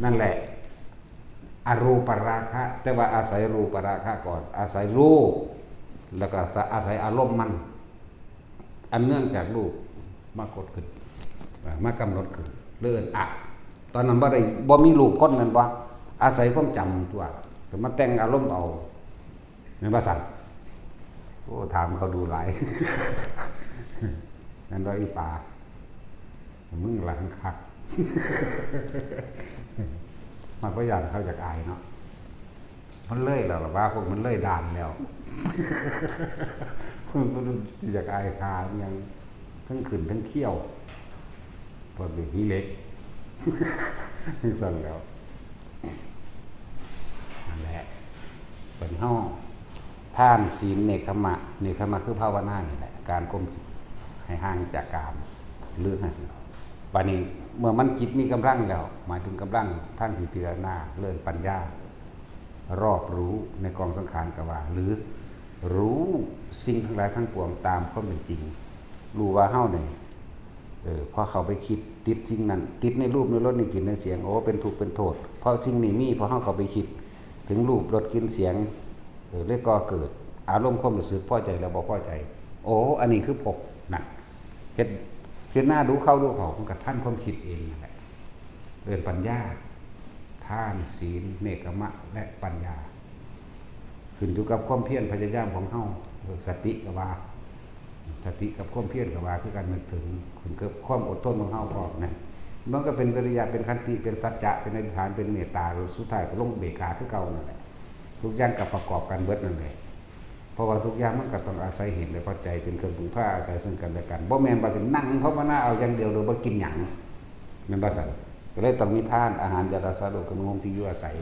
นั่นแหละ อรูปราคะ แต่ว่าอาศัยรูปราคะก่อน อาศัยรูป แล้วก็อาศัยอารมณ์มัน อันเนื่องจากรูปมากดขึ้น อ่ามากำหนดขึ้น เรื่องอะ ตอนนั้นบ่ได้ บ่มีรูปคนแม่นบ่ อาศัยความจำตัว แต่มาแต่งอารมณ์เอา แม่นบ่ซั่น โอ้ ถามเขาดูหลาย นั่นว่าอีป๋า มึงหลังคัก มันก็ย่านเขาอยากอายเนาะ มันเลยแล้วล่ะว่า พวกมันเลยด่านแล้ว มันสิอยากอายคาอิหยัง ทั้งขึ้นทั้งเคี่ยว พวกนี้ขี้เหล็ก จั่งซั่นแล้ว นั่นแหละ เป็นเฮา ทาน ศีล เนกขัมมะ เนกขัมมะคือภาวนานี่แหละ การข่มจิตให้ห่างจากกาม หรือให้ บัดนี้เมื่อมันจิตมีกำลังแล้ว หมายถึงกำลังทางที่พิจารณา เรื่องปัญญา รอบรู้ในกองสังขารก็ว่า หรือรู้สิ่งทั้งหลายทั้งปวงตามความเป็นจริง รู้ว่าเฮานี่ เออ พอเข้าไปคิดติดสิ่งนั้น ติดในรูป ในรส ในกลิ่น ในเสียง โอ้ เป็นทุกข์เป็นโทษ เพราะสิ่งนี้มี พอเฮาเข้าไปคิดถึงรูป รส กลิ่น เสียง เออ เลยก่อเกิดอารมณ์ความรู้สึกพอใจและบ่พอใจ โอ้ อันนี้คือภพนั่น เฮ็ด เฮ็ดหน้าดูเข้าดูเข้า มันก็ทันความคิดเองนั่นแหละ เอิ้นปัญญา ทาน ศีล เนกขัมมะ และปัญญา ขึ้นอยู่กับความเพียรพยายามของเฮา เออ สติก็ว่า สติกับความเพียรก็ว่าคือกัน นึกถึง ขึ้นกับความอดทนของเฮาพร้อมนะ มันก็เป็นวิริยะ เป็นขันติ เป็นสัจจะ เป็นอธิษฐาน เป็นเมตตา สุดท้ายก็ลงอุเบกขาคือเก่านั่นแหละ ทุกอย่างก็ประกอบกันเบิดนั่นแหละ เพราะว่าทุกอย่างมันก็ต้องอาศัยเหตุและปัจจัยเป็นเครื่องพึ่งพาอาศัยซึ่งกันและกัน บ่แม่นว่าสินั่งภาวนาเอาอย่างเดียวโดยบ่กินหยัง แม่นบ่ซั่น ก็เลยต้องมีทาน อาหาร ยารักษาโรค เครื่องนุ่งห่ม ที่อยู่อาศัย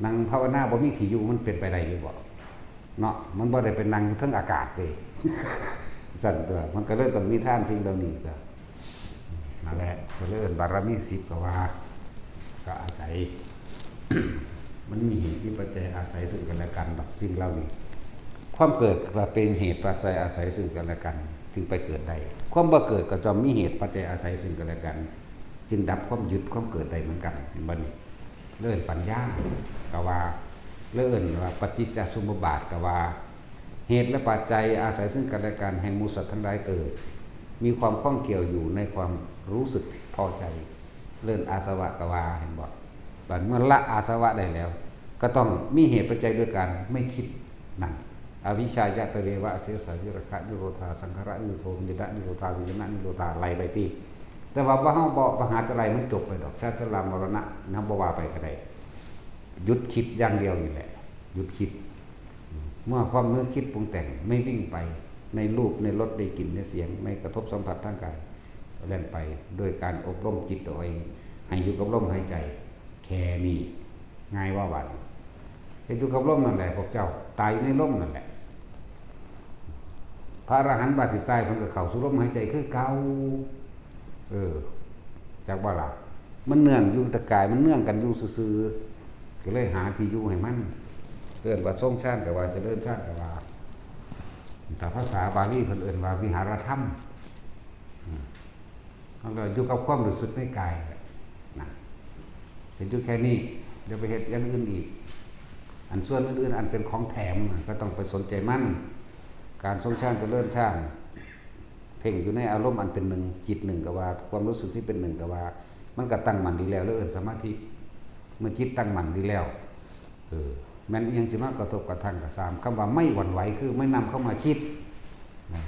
นั่งภาวนาบ่มีที่อยู่ มันเป็นไปได้อยู่บ่ เนาะ มันบ่ได้ไปนั่งอยู่เทิงอากาศเด้ ซั่นตัว มันก็เลยต้องมีทานสิ่งเหล่านี้ตัว นั่นแหละ ก็เลยเอิ้นบารมีสิบก็ว่า ก็อาศัย มันมีเหตุมีปัจจัยอาศัยซึ่งกันและกันดอก สิ่งเหล่านี้ ความเกิดก็เป็นเหตุปัจจัยอาศัยซึ่งกันและกัน จึงไปเกิดได้ ความบ่เกิดก็ย่อมมีเหตุปัจจัยอาศัยซึ่งกันและกัน จึงดับความยึดความเกิดได้เหมือนกัน เห็นบ่นี่ เรื่องปัญญาก็ว่า เรื่องว่าปฏิจจสมุปบาทก็ว่า เหตุและปัจจัยอาศัยซึ่งกันและกันแห่งหมู่สัตว์ทั้งหลายเกิด มีความข้องเกี่ยวอยู่ในความรู้สึกพอใจ เรื่องอาสวะก็ว่า เห็นบ่ บัดเมื่อละอาสวะได้แล้ว ก็ต้องมีเหตุปัจจัยด้วยการไม่คิดนั่น อวิชชายะตะเววะเสสะวิราคะนิโรธา สังขารนิโรธโทวิญญาณนิโรธาวิญญาณนิโรธา ไล่ไปติ แต่ว่าบ่ เฮาบ่ บ่หาแต่ไล่มันจบไปดอก ชาติชรามรณะ เฮาบ่ว่าไปก็ได้ หยุดคิดอย่างเดียวนี่แหละ หยุดคิด เมื่อความนึกคิดปรุงแต่งไม่วิ่งไปในรูปในรสในกลิ่นในเสียงในกระทบสัมผัสทางกาย เล่นไปโดยการอบรมจิตตัวเอง ให้อยู่กับลมหายใจ แค่นี้ ง่ายว่าบาดนี้ ให้อยู่กับลมนั่นแหละพวกเจ้า ตายอยู่ในลมนั่นแหละ พระอรหันต์บาดสิตายเพิ่นก็เข้าสู่ลมหายใจคือเก่า เออ จักบ่ล่ะ มันเนื่องอยู่แต่กาย มันเนื่องกันอยู่ซื่อๆ ก็เลยหาที่อยู่ให้มัน เอิ้นว่าทรงฌานก็ว่า เจริญฌานก็ว่า แต่ภาษาบาลีเพิ่นเอิ้นว่าวิหารธรรม อืม เฮาก็อยู่กับความรู้สึกในกายแหละนะ เฮ็ดอยู่แค่นี้ อย่าไปเฮ็ดอย่างอื่นอีก อันส่วนอื่นๆ อันเป็นของแถมน่ะ ก็ต้องไปสนใจมัน การทรงฌานเจริญฌาน เพ่งอยู่ในอารมณ์อันเป็นหนึ่ง จิตหนึ่งก็ว่า ความรู้สึกที่เป็นหนึ่งก็ว่า มันก็ตั้งมั่นดีแล้ว แล้วเอิ้นสมาธิ เมื่อจิตตั้งมั่นดีแล้ว เออ แม่นอิหยังสิมากระทบกระทั่งก็ซ่าม คำว่าไม่หวั่นไหวคือไม่นำเข้ามาคิด นะ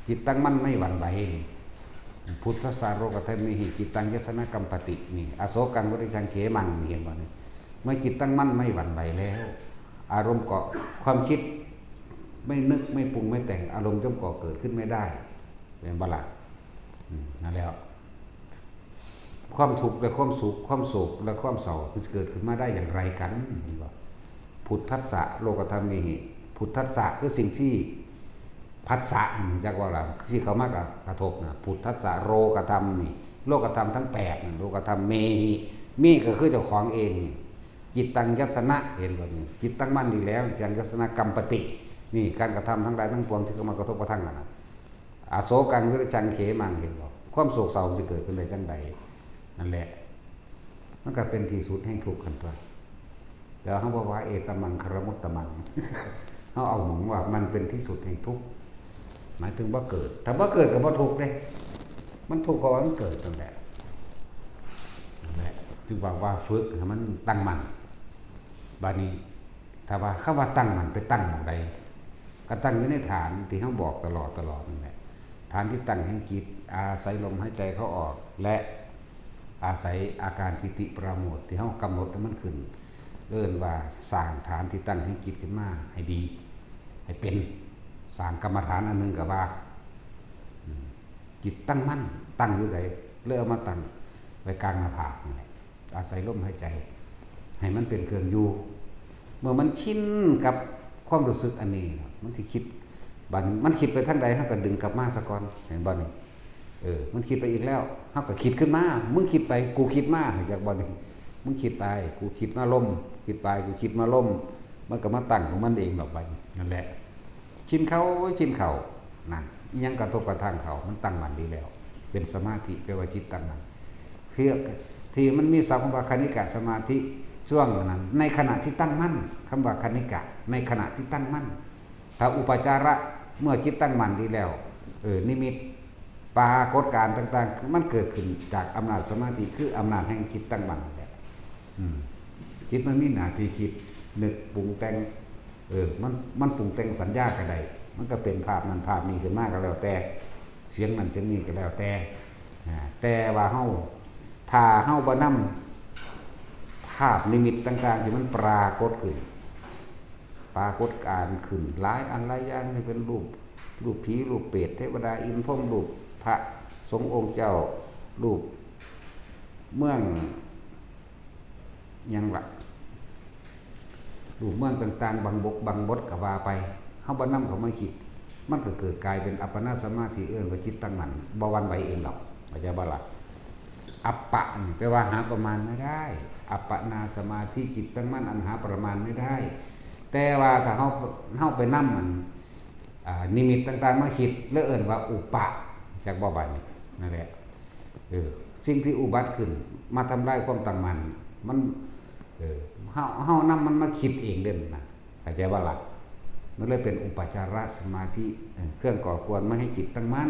จิตตั้งมั่นไม่หวั่นไหวนี่ พุทธัสสะโรกะธัมเมหิ จิตตังยัสสะนะกัมปติ นี่ อโศกังวิริจังเขมัง นี่เห็นบ่นี่ เมื่อจิตตั้งมั่นไม่หวั่นไหวแล้ว อารมณ์ก็ ความคิด ไม่นึกไม่ปรุงไม่แต่ง อารมณ์ย่อมก่อเกิดขึ้นไม่ได้ แม่นบ่ล่ะ อืม นั่นแหละ ความทุกข์และความสุข ความโศกและความเศร้า มันจะเกิดขึ้นมาได้อย่างไรกัน เห็นบ่ พุทธัสสะโรกะธัมเมหิ พุทธัสสะคือสิ่งที่ ผัสสะ จักว่าล่ะ คือสิเข้ามากระทบนะ พุทธัสสะโรกะธัมนี่ โรกะธัมทั้งแปดนะ โรกะธัมเมหิ เมก็คือเจ้าของเองนี่ จิตตังยัสสะนะ เห็นบ่นี่ จิตตั้งมั่นดีแล้ว จิตตังยัสสะนะกัมปติ นี่ การกระทำทั้งหลายทั้งปวงที่เข้ามากระทบกระทั่งกันนะ อโศกังวิริจังเขมัง เห็นบ่ ความโศกเศร้ามันจะเกิดขึ้นได้จังใด นั่นแหละ มันก็เป็นที่สุดแห่งทุกข์หั่นตั๊ว แต่เฮาบอกว่า เอตมังคารมุตตมัง เฮาเอาหมองว่ามันเป็นที่สุดแห่งทุกข์ หมายถึงบ่เกิด ถ้าบ่เกิดก็บ่ทุกข์เด้ มันทุกข์เพราะว่ามันเกิดนั่นแหละ นั่นแหละ จึงบอกว่าฝึกให้มันตั้งมั่น บาดนี้ ถ้าว่าคำว่าตั้งมั่นไปตั้งหม่องใด ก็ตั้งอยู่ในฐานที่เฮาบอกตลอดตลอดนั่นแหละ ฐานที่ตั้งแห่งจิต อาศัยลมหายใจเข้าออก และอาศัยอาการปีติปราโมทย์ที่เฮากำหนดให้มันขึ้น เอิ้นว่าสร้างฐานที่ตั้งแห่งจิตขึ้นมาให้ดี ให้เป็น สร้างกรรมฐานอันหนึ่งก็ว่า อืม จิตตั้งมั่น ตั้งอยู่ไส เลยเอามาตั้งไว้กลางหน้าผากนี่แหละ อาศัยลมหายใจ ให้มันเป็นเครื่องอยู่ เมื่อมันชินกับความรู้สึกอันนี้ มันสิคิด บัดมันคิดไปทางใด เฮาก็ดึงกลับมาซะก่อน เห็นบ่นี่ เออ มันคิดไปอีกแล้ว เฮาก็คิดขึ้นมา มึงคิดไป กูคิดมา จักบ่นี่ มึงคิดไป กูคิดมาลม คิดไป กูคิดมาลม มันก็มาตั้งของมันเองดอกบัดนี้ นั่นแหละ ชินเข้า ชินเข้า นั่น อิหยังกระทบกระทั่งเข้า มันตั้งมั่นดีแล้ว เป็นสมาธิ แปลว่าจิตตั้งมั่น คือ ที่มันมีศัพท์คำว่าคณิกะสมาธิ ช่วงนั้น ในขณะที่ตั้งมั่น คำว่าคณิกะ ในขณะที่ตั้งมั่น ถ้าอุปจาระ เมื่อจิตตั้งมั่นดีแล้ว เออ นิมิต ปรากฏการณ์ต่างๆ มันเกิดขึ้นจากอำนาจสมาธิ คืออำนาจแห่งจิตตั้งมั่นนี่แหละ อืม จิตมันมีหน้าที่คิด นึก ปรุงแต่ง เออ มัน มันปรุงแต่งสัญญาก็ได้ มันก็เป็นภาพนั้นภาพนี้ขึ้นมาก็แล้วแต่ เสียงนั้นเสียงนี้ก็แล้วแต่ อ่า แต่ว่าเฮา ถ้าเฮาบ่นำภาพนิมิตต่างๆ ที่มันปรากฏขึ้น ปรากฏการณ์ขึ้นหลายอันหลายอย่าง ที่เป็นรูป รูปผี รูปเปรต เทวดา อินทร์ พรหม รูปพระสงฆ์องค์เจ้า รูปเมือง หยังล่ะ รูปเมืองต่างๆ บังบกบังบดก็ว่าไป เฮาบ่นำเข้ามาคิด มันก็เกิดกลายเป็นอัปปนาสมาธิ เอิ้นว่าจิตตั้งมั่น บ่หวั่นไหวเองดอก เข้าใจบ่ล่ะ อัปปะนี่แปลว่าหาประมาณไม่ได้ อัปปนาสมาธิ จิตตั้งมั่นอันหาประมาณไม่ได้ แต่ว่าถ้าเฮา เฮาไปนำมัน อ่า นิมิตต่างๆ มาคิด แล้วเอิ้นว่าอุปะ จักบ่บัดนี้ นั่นแหละ เออ สิ่งที่อุบัติขึ้น มาทำลายความตั้งมั่น มัน เออ เฮา เฮานำมันมาคิดเองเด้นะ เข้าใจบ่ล่ะ มันเลยเป็นอุปจารสมาธิ เออ เครื่องก่อกวนไม่ให้จิตตั้งมั่น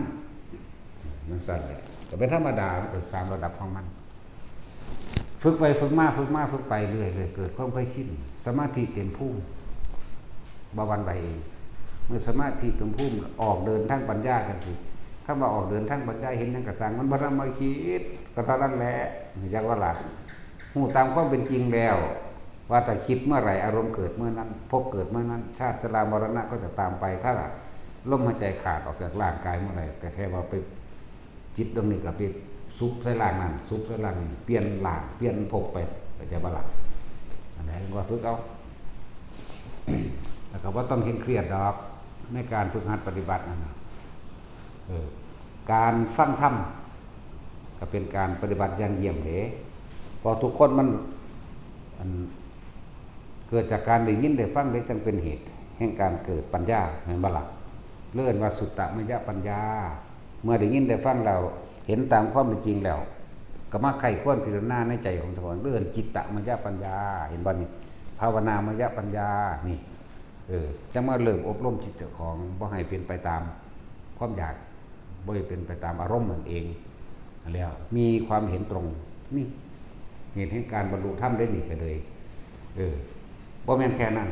นั่นสั่นแหละ ก็เป็นธรรมดา มันก็สามระดับของมัน ฝึกไปฝึกมา ฝึกมาฝึกไปเรื่อยๆ เกิดความเคยชิน สมาธิเต็มภูมิ บ่หวั่นไหวเอง เมื่อสมาธิเต็มภูมิ ออกเดินทางปัญญาจั่งซี้ คำว่าออกเดินทางปัญญา เห็นหยังก็ซ่าง มันบ่นำมาคิด ก็เท่านั้นแหละ จักว่าล่ะ ฮู้ตามความเป็นจริงแล้ว ว่าแต่คิดเมื่อไหร่ อารมณ์เกิดเมื่อนั้น ภพเกิดเมื่อนั้น ชาติชรามรณะก็จะตามไป ถ้าลมหายใจขาดออกจากร่างกายเมื่อไหร่ ก็แค่ว่าไป จิตดวงนี้ก็ไปสุบใส่ร่างนั้น สุบใส่ร่างนี้ เปลี่ยนร่าง เปลี่ยนภพไป เข้าใจบ่ล่ะ? อันนี้ก็ฝึกเอา แล้วก็บ่ต้องเคร่งเครียดดอก ในการฝึกหัดปฏิบัตินั่นน่ะ เออ การฟังธรรม ก็เป็นการปฏิบัติอย่างเยี่ยมเด้ เพราะทุกคนมัน อัน เกิดจากการได้ยินได้ฟังเด้ จั่งเป็นเหตุแห่งการเกิดปัญญา แม่นบ่ล่ะ? เรียกว่าสุตตมยปัญญา เมื่อได้ยินได้ฟังแล้ว เห็นตามความเป็นจริงแล้ว ก็มาใคร่ครวญพิจารณาในใจของเจ้าของ เรียกจิตตมยปัญญา เห็นบ่นี่? ภาวนามยปัญญา นี่ เออ จั่งมาเริ่มอบรมจิตเจ้าของ บ่ให้เป็นไปตามความอยาก บ่ให้เป็นไปตามอารมณ์นั่นเอง แล้วมีความเห็นตรง นี่ เหตุแห่งการบรรลุธรรมได้นี่ก็เลย เออ บ่แม่นแค่นั้น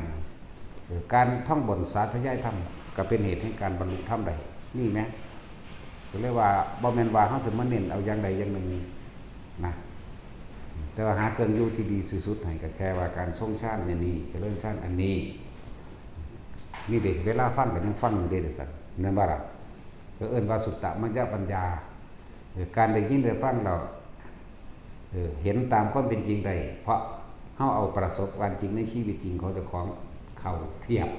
เออ การท่องบนต์สาธยายธรรม ก็เป็นเหตุแห่งการบรรลุธรรมได้ นี่แหม ก็เรียกว่า บ่แม่นว่าเฮาสิมาเน้นเอาอย่างใดอย่างหนึ่งนะ แต่ว่าหาเครื่องอยู่ที่ดีที่สุดให้ ก็แค่ว่าการทรงฌานอันนี้ เจริญฌานอันนี้ นี่เด้ เวลาฟังก็ยังฟังอยู่เด้ เด้อซั่น แม่นบ่ล่ะ? ก็เอิ้นว่าสุตตมยปัญญา เออ การได้ยินได้ฟังแล้ว เออ เห็นตามความเป็นจริงได้ เพราะเฮาเอาประสบการณ์จริงในชีวิตจริงของเจ้าของเข้าเทียบ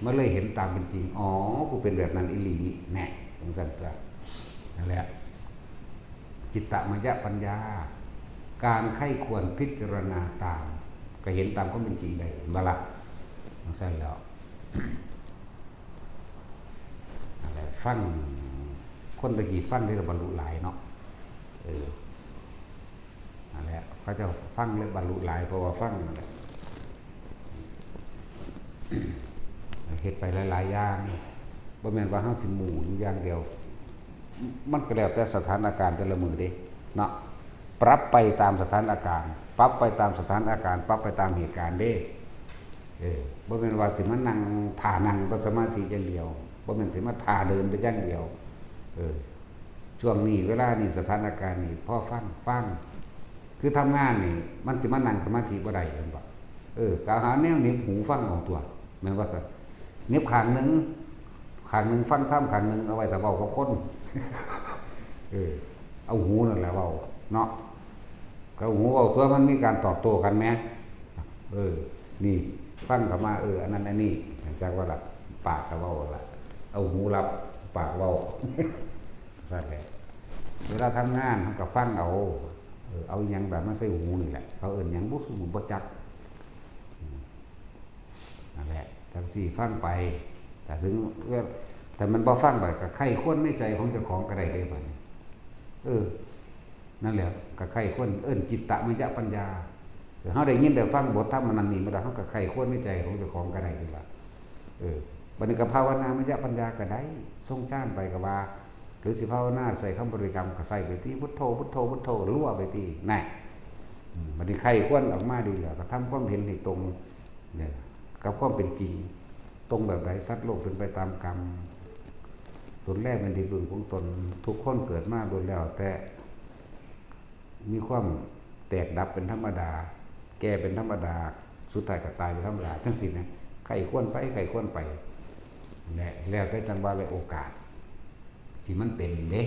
มันเลยเห็นตามเป็นจริง อ๋อ กูเป็นแบบนั้นอีหลี แน่ จั่งซั่นตัว นั่นแหละ จิตตมยปัญญา การใคร่ครวญพิจารณาตาม ก็เห็นตามความเป็นจริงได้ เห็นบ่ล่ะ? จั่งซั่นแล้ว นั่นแหละ ฟัง คนตะกี้ฟังได้บรรลุหลายเนาะ เออ นั่นแหละ เขาเจ้าฟังแล้วบรรลุหลาย เพราะว่าฟังนั่นแหละ เฮ็ดไปหลายๆอย่าง บ่แม่นว่าเฮาสิหมู่อยู่อย่างเดียว มันก็แล้วแต่สถานการณ์แต่ละมื้อเด้ เนาะ ปรับไปตามสถานการณ์ ปรับไปตามสถานการณ์ ปรับไปตามเหตุการณ์เด้ เออ บ่แม่นว่าสิมานั่งท่านั่งแต่สมาธิอย่างเดียว บ่แม่นสิมาท่าเดินแต่อย่างเดียว เออ ช่วงนี้เวลานี้สถานการณ์นี้พอฟัง ฟัง คือทำงานนี่มันสิมานั่งสมาธิบ่ได้ เห็นบ่? เออ ก็หาแนวเหน็บหูฟังเอาตั๊ว แม่นว่าซั่น เหน็บข้างหนึ่ง ข้างหนึ่งฟังธรรม ข้างหนึ่งเอาไว้ถ้าเว้ากับคน เออ เอาหูนั่นแหละเว้า เนาะ ก็เอาหูเว้าตั๊ว มันมีการตอบโต้กันแหม เออ นี่ ฟังเข้ามา เออ อันนั้นอันนี้ จักว่าล่ะ ปากก็เว้าล่ะ เอาหูรับ ปากเว้า ซั่นแหละ เวลาทำงานเฮาก็ฟังเอา เออ เอาหยังล่ะมาใส่หูนี่แหละ เขาเอิ้นหยังบุ ซุมื้อบ่จัก อืม นั่นแหละ จั่งซี้ฟังไป แต่ถึง แต่มันบ่ฟังไป ก็ใคร่ครวญในใจของเจ้าของก็ได้เด้บัดนี้ เออ นั่นแหละ ก็ใคร่ครวญ เอิ้นจิตตมยปัญญา เออ เฮาได้ยินได้ฟังบทธรรมอันนั้นนี่มาแล้ว เฮาก็ใคร่ครวญในใจของเจ้าของก็ได้นี่ล่ะ เออ บัดนี้ก็ภาวนามยปัญญาก็ได้ ทรงฌานไปก็ว่า หรือสิภาวนาใส่คำบริกรรมก็ใส่ไปติ พุทโธ พุทโธ พุทโธ รัวไปติ แน่ อืม บัดนี้ใคร่ครวญออกมาดีแล้ว ก็ทำความเห็นให้ตรง เนี่ย กับความเป็นจริง ตรงแบบใด สัตว์โลกเป็นไปตามกรรม ตนแลเป็นที่พึ่งของตน ทุกคนเกิดมาล้วนแล้วแต่มีความแตกดับเป็นธรรมดา แก่เป็นธรรมดา สุดท้ายก็ตายเป็นธรรมดา จั่งซี้นะ ใคร่ครวญไป ใคร่ครวญไป และแล้วแต่จังหวะและโอกาส ที่มันเป็นเด้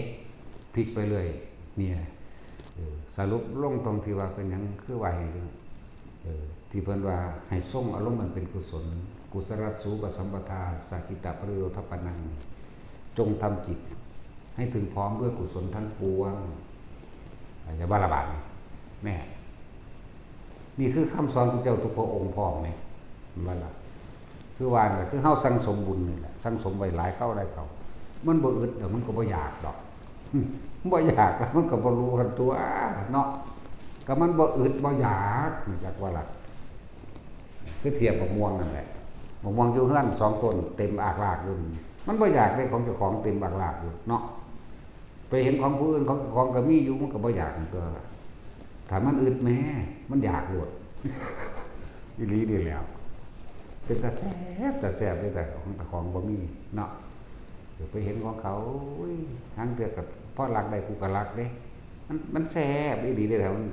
พลิกไปเรื่อย เนี่ย เออ สรุปลงตรงที่ว่าเป็นหยังคือว่าให้ เออ ที่เพิ่นว่าให้ทรงอารมณ์มันเป็นกุศล กุศลสูปสัมปทา สัจจิตปริโยธปนัง จงทำจิตให้ถึงพร้อมด้วยกุศลทั้งปวง อย่าบ้าระบาดนี่ แน่ นี่คือคำสอนของเจ้าทุกพระองค์พร้อมนี่ แม่นบ่ล่ะ? คือว่าน่ะ คือเฮาสั่งสมบุญนี่แหละ สั่งสมไว้หลายคราวหลายคราว มันบ่อึดดอก มันก็บ่อยากดอก บ่อยากแล้วมันก็บ่รู้กันตั๊วเนาะ ก็มันบ่อึดบ่อยาก รู้จักบ่ล่ะ? คือเทียบบักม่วงนั่นแหละ บักม่วงอยู่เฮือนสองต้นเต็มอากลากอยู่ มันบ่อยากได้ของเจ้าของเต็มอากลากอยู่เนาะ ไปเห็นของผู้อื่น ของเจ้าของก็มีอยู่ มันก็บ่อยากตั๊วล่ะ ถ้ามันอึดแหม มันอยากโลด อีหลีนี่แหล้ว เป็นตาแซ่บ ตาแซ่บเด้ แต่ของเจ้าของบ่มีเนาะ เดี๋ยวไปเห็นของเขา โอ้ย ลางเทื่อก็พอลักได้ กูก็ลักเด้ มัน มันแซ่บอีหลีเด้ แต่มัน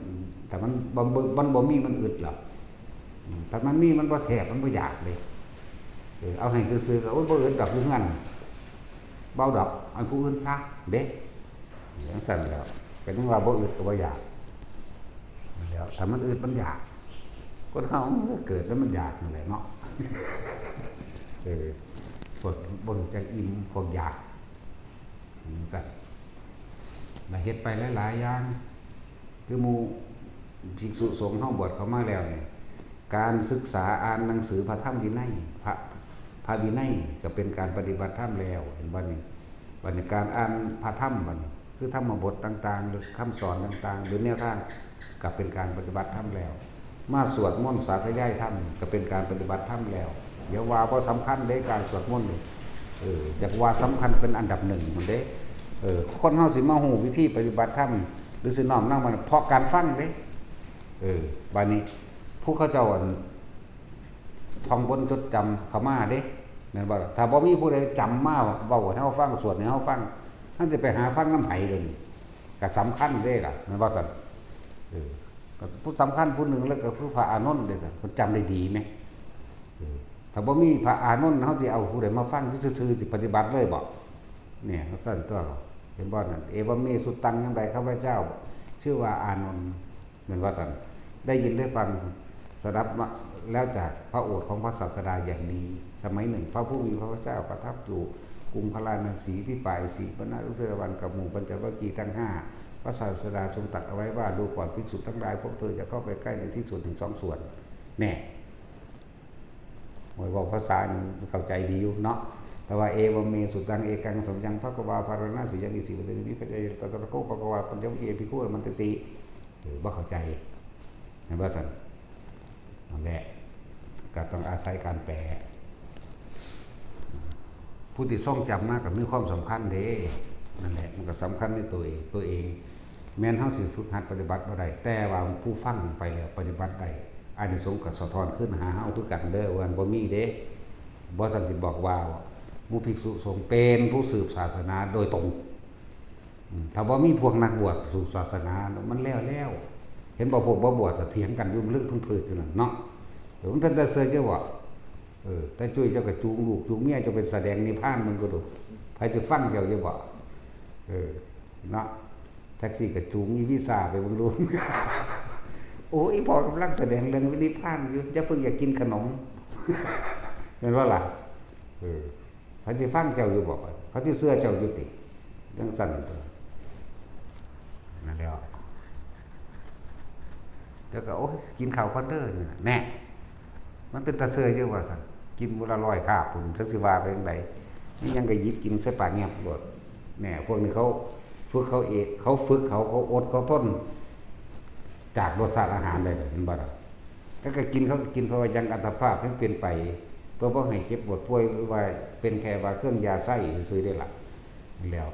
แต่มันบ่ บ่ มันบ่มี มันอึดหรอก อืม ถ้ามันมีมันบ่แสบ มันบ่อยากเด้ เออ เอาให้ซื่อๆ ก็ โอ้ย บ่อึดดอกอยู่เฮือน เบาดอก ให้ผู้อื่นซะเด้ จั่งซั้นแหล้ว ก็ยังว่าบ่อึดก็บ่อยาก นั่นแหล้ว ถ้ามันอึดมันอยาก คนเฮามันก็เกิดแล้วมันอยากนั่นแหละเนาะ เออ พวกบ่รู้จักอิ่ม พวกอยาก จั่งซั้น แล้วเฮ็ดไปหลายๆ อย่าง คือหมู่ภิกษุสงฆ์เฮาบวชเข้ามาแล้วนี่ การศึกษาอ่านหนังสือพระธรรมวินัย พระ พระวินัยก็เป็นการปฏิบัติธรรมแล้ว เห็นบ่นี่ บัดนี้การอ่านพระธรรมบัดนี้ คือธรรมบทต่างๆ หรือคำสอนต่างๆ หรือแนวทาง ก็เป็นการปฏิบัติธรรมแล้ว มาสวดมนต์สาธยายธรรมก็เป็นการปฏิบัติธรรมแล้ว อย่าว่าบ่สำคัญเด้ การสวดมนต์นี่ เออ จักว่าสำคัญเป็นอันดับหนึ่งพุ้นเด้ เออ คนเฮาสิมาฮู้วิธีปฏิบัติธรรม หรือสิน้อมนำมัน เพราะการฟังเด้ เออ บัดนี้ ผู้เขาเจ้าอัน ท่องบนจดจำเข้ามาเด้ แม่นบ่ล่ะ ถ้าบ่มีผู้ใดจำมาเว้าให้เฮาฟัง สวดให้เฮาฟัง มันสิไปหาฟังนำไผเดี๋ยวนี้ ก็สำคัญเด้ล่ะ แม่นบ่ซั่น เออ ก็ผู้สำคัญผู้หนึ่งเลยก็คือพระอานนท์เด้ซั่น เพิ่นจำได้ดีแหม เออ ถ้าบ่มีพระอานนท์ เฮาสิเอาผู้ใดมาฟังอยู่ซื่อๆ สิปฏิบัติเลยบ่ เนี่ย จั่งซั้นตั๊ว เห็นบ่นั่น เอวะเม สุตตัง ยังใด ข้าพเจ้า ชื่อว่าอานนท์ แม่นว่าซั่น ได้ยินได้ฟัง สดับมาแล้วจากพระโอษฐ์ของพระศาสดาอย่างนี้ สมัยหนึ่ง พระผู้มีพระภาคเจ้าประทับอยู่กรุงพาราณสี ที่ป่าอิสิปตนคร กับหมู่ปัญจวัคคีย์ทั้งห้า พระศาสดาทรงตรัสเอาไว้ว่า ดูก่อนภิกษุทั้งหลาย พวกเธอจะเข้าไปใกล้ในที่ส่วนหนึ่งสองส่วน แน่ โอ้ย เว้าภาษานี่เข้าใจดีอยู่เนาะ แต่ว่า เอวะเม สุตตัง เอกัง สัมยัง ภะคะวา ภาราณสียัง อิสิปตนคร วิคายะ ตตรโค ภะคะวา ปัญจวัคคีย์ ภิกขุ อามันตสี เออ บ่เข้าใจ แม่นบ่ซั่น นั่นแหละ ก็ต้องอาศัยการแปล ผู้ที่ทรงจำมาก็มีความสำคัญเด้ นั่นแหละ มันก็สำคัญในตัวเอง ตัวเอง แม้นเฮาสิฝึกหัดปฏิบัติบ่ได้ แต่ว่าผู้ฟังไปแล้วปฏิบัติได้ อานิสงส์ก็สะท้อนคืนหาเฮาคือกันเด้อ ว่าบ่มีเด้ บ่ซั่นสิบอกว่าหมู่ภิกษุสงฆ์เป็นผู้สืบศาสนาโดยตรง อืม ถ้าบ่มีพวกนักบวชสืบศาสนา มันแล้วแล้ว เห็นบ่ พวกบ่บวชก็เถียงกันอยู่เรื่องพึ่งพืชอยู่นั่นเนาะ เออ มันเป็นตาเสียเจ้าบ่ เออ แต่จุ้ยเจ้าก็จูงลูกจูงเมียเจ้าไปแสดงนิพพานมันก็ดู ไผจะฟังเจ้าอยู่บ่ เออ เนาะ แท็กซี่ก็จูงอีวีซ่าไปเบิ่งดู โอ้ย พ่อกำลังแสดงเรื่องนิพพานอยู่ อย่าเพิ่งอยากกินขนม แม่นบ่ล่ะ เออ ไผสิฟังเจ้าอยู่บ่ เขาสิเชื่อเจ้าอยู่ติ จั่งซั่นตั๊ว นั่นแหล้ว แล้วก็ โอ้ย กินข้าวก่อนเด้อ นี่น่ะ แน่ มันเป็นตาเชื่ออยู่ว่าซั่น กินมื้อละร้อยคาบพุ้น จักสิว่าไปจั่งใด มีหยังก็หยิบกินใส่ปากแงบโลด แน่ พวกนี้เขาฝึกเขาเอง เขาฝึกเขา เขาอดเขาทน จากรสชาติอาหารได้ เห็นบ่ล่ะ เขาก็กิน เขาก็กิน เพราะว่ายังอัตภาพให้เปลี่ยนไป เพื่อบ่ให้เจ็บปวดป่วย หรือว่าเป็นแค่ว่าเครื่องยาไส้ซื่อๆ ได้ล่ะ แล้ว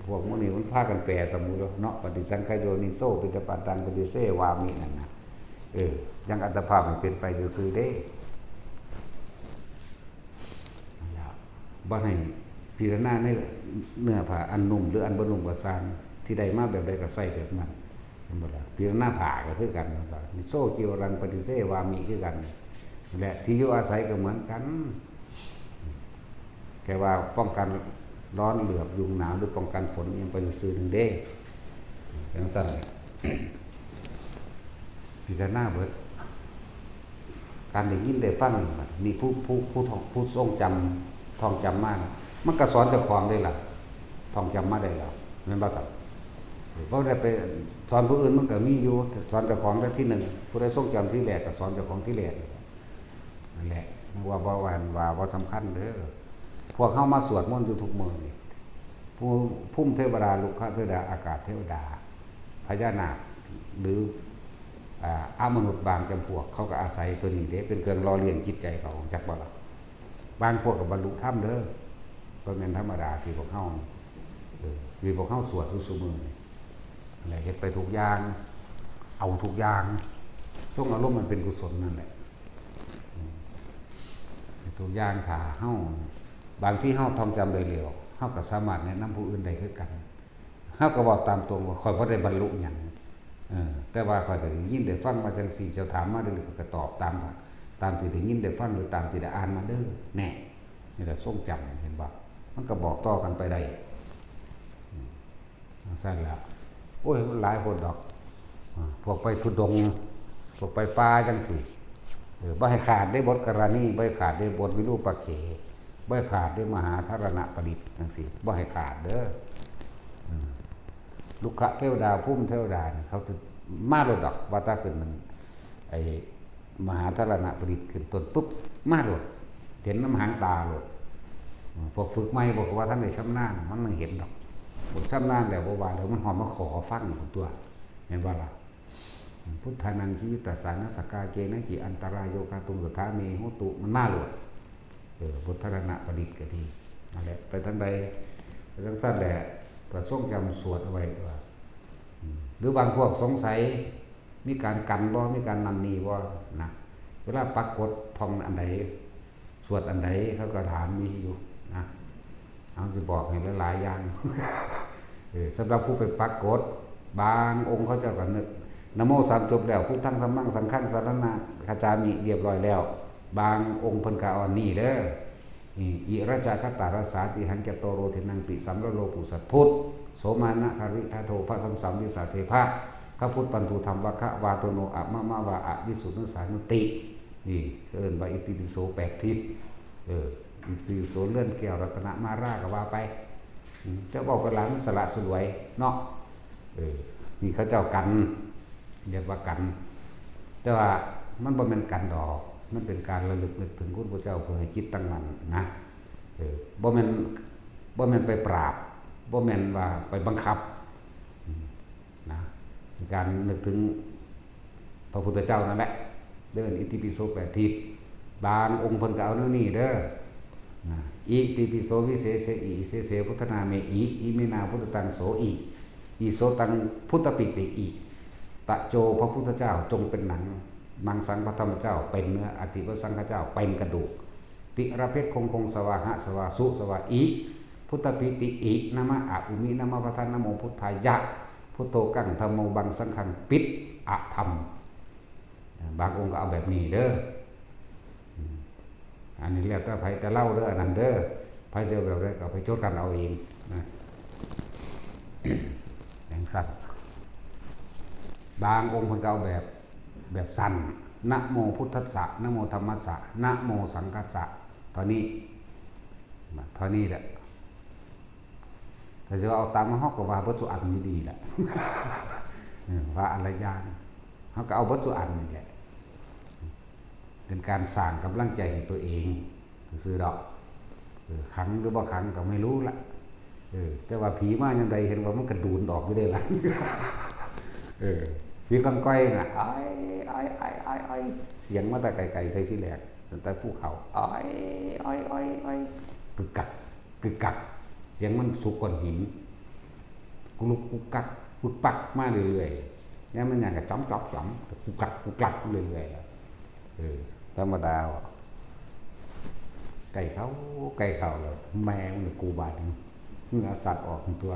พวกมื้อนี้มันพากันแปลสมุติเนาะ ปฏิสังขโยนิโส ปิณฑปาตัง ปฏิเสวามิ นั่นน่ะ เออ ยังอัตภาพมันเป็นไปซื่อๆ เด้ นั่นล่ะ บ่ให้พิจารณาในเนื้อผ้าอันนุ่มหรืออันบ่นุ่มก็ซ่าง ที่ได้มาแบบใดก็ใส่แบบนั้น เห็นบ่ล่ะ พิจารณาผ้าก็คือกัน นิโส จีวรัง ปฏิเสวามิ คือกัน และที่อยู่อาศัยก็เหมือนกัน แค่ว่าป้องกันร้อนเหลือบยุงหนาว หรือป้องกันฝนอิหยังไปซื่อๆ หนึ่งเด้ จั่งซั่นแหละ พิจารณาเบิด การได้ยินได้ฟัง นี่ผู้ ผู้ ผู้ท่อง ผู้ทรงจำ ท่องจำมา มันก็สอนเจ้าของได้ล่ะ ท่องจำมาได้แล้ว แม่นบ่ครับ บ่ได้ไปสอนผู้อื่น มันก็มีอยู่ สอนเจ้าของได้ที่หนึ่ง ผู้ใดทรงจำที่แรกก็สอนเจ้าของที่แรก นั่นแหละ ว่าบ่ว่า ว่าบ่สำคัญเด้อ พวกเฮามาสวดมนต์อยู่ทุกมื้อนี่ ผู้ ภูมิเทวดา ลุกขเทวดา อากาศเทวดา พญานาค หรือ อ่า อมนุษย์บางจำพวก เขาก็อาศัยตัวนี้เด้ เป็นเครื่องหล่อเลี้ยงจิตใจเขา จักบ่ล่ะ บางพวกก็บรรลุธรรมเด้อ บ่แม่นธรรมดาที่พวกเฮา เออ ที่พวกเฮาสวดอยู่ซุมื้อนี่ และเฮ็ดไปทุกอย่าง เอาทุกอย่าง ทรงอารมณ์มันเป็นกุศลนั่นแหละ อืม ทุกอย่างถ้าเฮา บางทีเฮาท่องจำได้แล้ว เฮาก็สามารถแนะนำผู้อื่นได้คือกัน เฮาก็เว้าตามตรงว่า "ข้อยบ่ได้บรรลุหยัง" เออ แต่ว่าข้อยก็ได้ยินได้ฟังมาจั่งซี้ เจ้าถามมาเด้อ ข้อยก็ตอบตาม ตามที่ได้ยินได้ฟัง หรือตามที่ได้อ่านมาเด้อ แน่ นี่แหละทรงจำ เห็นบ่ มันก็บอกต่อกันไปได้ อืม จั่งซั้นล่ะ โอ้ย มันหลายโพดดอก อ่า พวกไปธุดงค์ พวกไปป่าจั่งซี้ เออ บ่ให้ขาดเด้ บทกรณี บ่ให้ขาดเด้ บทวิรูปเข บ่ให้ขาดเด้ มหาธารณปริตรจั่งซี้ บ่ให้ขาดเด้อ อืม ลุกขะเทวดา ภูมิเทวดานี่ เขาจะมาโลดดอก ว่าถ้าขึ้นมัน ไอ้ มหาธารณปริตรขึ้นต้นปุ๊บ มาโลด เห็นนำหางตาโลด อืม พวกฝึกใหม่ พวกว่าทันได้ชำนาญ มันบ่เห็นดอก พวกชำนาญแล้วบ่ว่าแล้ว มันฮอดมาขอฟังพุ้นตั่ว แม่นบ่ล่ะ พุทธานัง ชีวิตัสสะ นะ สักกาเกนะหิ อันตะราโย คาตุง สัทธา เม โหตุ มันมาโลด เออ บทธารณปริตรก็ดี นั่นแหละ ไปทางใด ไปทางซั้นแหละ ก็ทรงจำสวดเอาไว้ตั่ว อืม หรือบางพวกสงสัย มีการกันบ่ มีการนั่นนี่บ่ นะ เวลาปักกดท่องอันใด สวดอันใด เขาก็ถามมีอยู่ นะ เฮาสิบอกให้หลายๆอย่าง เออ สำหรับผู้ไปปักกด บางองค์เขาเจ้าก็นึก นะโมสามจบแล้ว พุทธัง ธัมมัง สังฆัง สรณัง คัจฉามิ เรียบร้อยแล้ว บางองค์เพิ่นก็เอาอันนี้เด้อ นี่ อิระจาคตารัสสา ติหัง จโตโร เทนัง ปิสัมระโล ปุสัตพุทธ โสมานะคาริทัตโท พระสัมสัมวิสาเทพะ ขพุทธปันตุธรรมวะคะวาโตโน อะมะมะวา อะวิสุนุสานุติ นี่ เอิ้นว่าอิติปิโสแปดทิศ เออ อิติปิโสเรือนแก้วรัตนมาราก็ว่าไป อืม จะบอกไปหลังสละสลวยเนาะ เออ นี่เขาเจ้ากัน เรียกว่ากัน แต่ว่ามันบ่แม่นกันดอก มันเป็นการระลึกนึกถึงคุณพระเจ้าเพื่อให้จิตตั้งมั่นนะ เออ บ่แม่น บ่แม่นไปปราบ บ่แม่นว่าไปบังคับ อืม นะ เป็นการนึกถึงพระพุทธเจ้านั่นแหละ เด้อ อิติปิโสแปดทิศ บางองค์เพิ่นก็เอาแนวนี้เด้อ นะ อิติปิโสวิเศษเสอิ เสเส พุทธนาเมอิ อิมินาพุทธตังโสอิ อิโสตังพุทธปิติอิ ตะโจ พระพุทธเจ้าจงเป็นหนัง มังสัง พระธรรมเจ้าเป็นเนื้อ อติวสังฆเจ้าเป็นกระดูก ติระเพชรคงคงสวาหะสวาสุสวาอิ พุทธปิติอิ นะมะอะอุมิ นะมะพะทะ นะโมพุทธายะ พุทโธกัง ธัมโมบัง สังฆังปิดอะธรรม บางองค์ก็เอาแบบนี้เด้อ อืม อันนี้แล้วแต่ไผแต่เล่าเด้อ อันนั้นเด้อ ไผสิเอาแบบใดก็เอาไปจดกันเอาเองนะ จั่งซั้น บางองค์เพิ่นก็เอาแบบ แบบสั้น นะโมพุทธัสสะ นะโมธัมมัสสะ นะโมสังฆัสสะ เท่านี้ เท่านี้แหละ ถ้าสิว่าเอาตามมา เฮาก็ว่าเบิดซุอันอยู่ดีแหละ เออ ว่าอันละอย่าง เฮาก็เอาเบิดซุอันนี่แหละ เป็นการสร้างกำลังใจให้ตัวเองซื่อๆดอก เออ ขลังหรือบ่ขลังก็ไม่รู้ละ เออ แต่ว่าผีมาจั่งใด เห็นว่ามันกระดูนออกอยู่เด้ล่ะ เออ ผีกองกอยน่ะ อ้อย อ้อย อ้อย อ้อย อ้อย เสียงมาแต่ไกลๆ ใส่สิแหลก ตั้งแต่ภูเขา อ้อย อ้อย อ้อย อ้อย กึกกัก กึกกัก เสียงมันสุกก้อนหิน กุลุกกุกกัก ปึกปักมาเรื่อยๆ ยามมันย่างก็จ๋อมจ๋อมจ๋อม กุกกัก กุกกักเรื่อยๆ เออ ธรรมดาว่ะ ใกล้เข้า ใกล้เข้าแล้ว แม่มันกูบาดนี่ เหงื่อสัตว์ออกตัว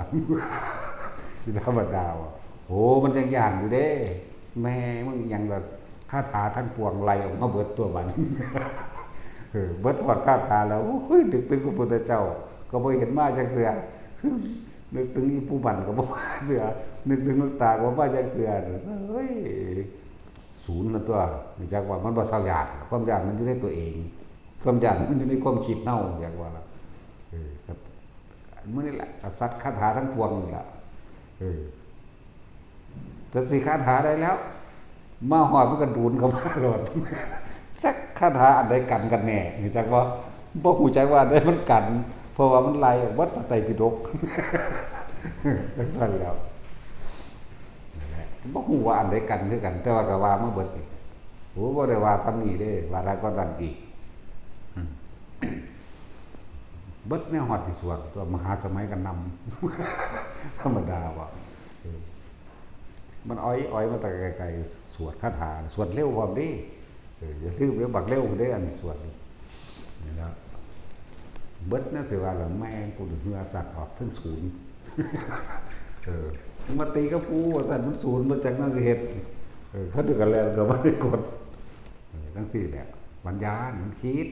ธรรมดาว่ะ โห มันยังย่านอยู่เด้ แม่มึงยังแบบ คาถาทั้งปวงไล่ออกมาเบิดตัวบัดนี้ เออ เบิดฮอดคาถาแล้ว โอ้ย นึกถึงพระพุทธเจ้า ก็บ่เห็นมาจักเทื่อ นึกถึงอีปู่หมั่นก็บ่มาจักเทื่อ นึกถึงหลวงตาก็บ่มาจักเทื่อ เฮ้ย ศูนย์นะตัว รู้จักว่ามันบ่เซาย่าน ความย่านมันอยู่ในตัวเอง ความย่านมันอยู่ในความคิดเฮา เรียกว่าล่ะ เออ ครับ มื้อนี้แหละ ก็ซัดคาถาทั้งปวงนี่ล่ะ เออ จั่งสิคาถาได้แล้ว มาฮอดมันก็ดูนเข้ามาโลด จักคาถาอันใดกันกันแน่ รู้จักบ่ บ่ฮู้จักว่าอันใดมันกัน เพราะว่ามันไล่ออกเบิดพระไตรปิฎก จั่งซั้นแล้ว นั่นแหละ บ่ฮู้ว่าอันใดกันคือกัน แต่ว่าก็ว่ามาเบิดนี่ โอ้ บ่ได้ว่าซ้ำนี่เด้ ว่าหลายกว่านั้นอีก อืม เบิดแนวฮอดสิสวด ตัวมหาสมัยก็นำ ธรรมดาว่ะ เออ มันอ้อยๆ มาแต่ไกลๆ สวดคาถา สวดเร็วพร้อมเด้ เออ อย่าลืมเด้อ บักเร็วเด้ อันสวดนี่ นี่นะ เบิดนะ สิว่าละ แม่ง กูเหงื่อสัตว์ออกถึงศูนย์ เออ มาตีกับกูว่าซั่น มันสูนมาจากนั้นสิเฮ็ด เออ เขาดึกกันแล้วก็บ่ได้กด เออ จังซี่แหละ มันย้าน มันคิด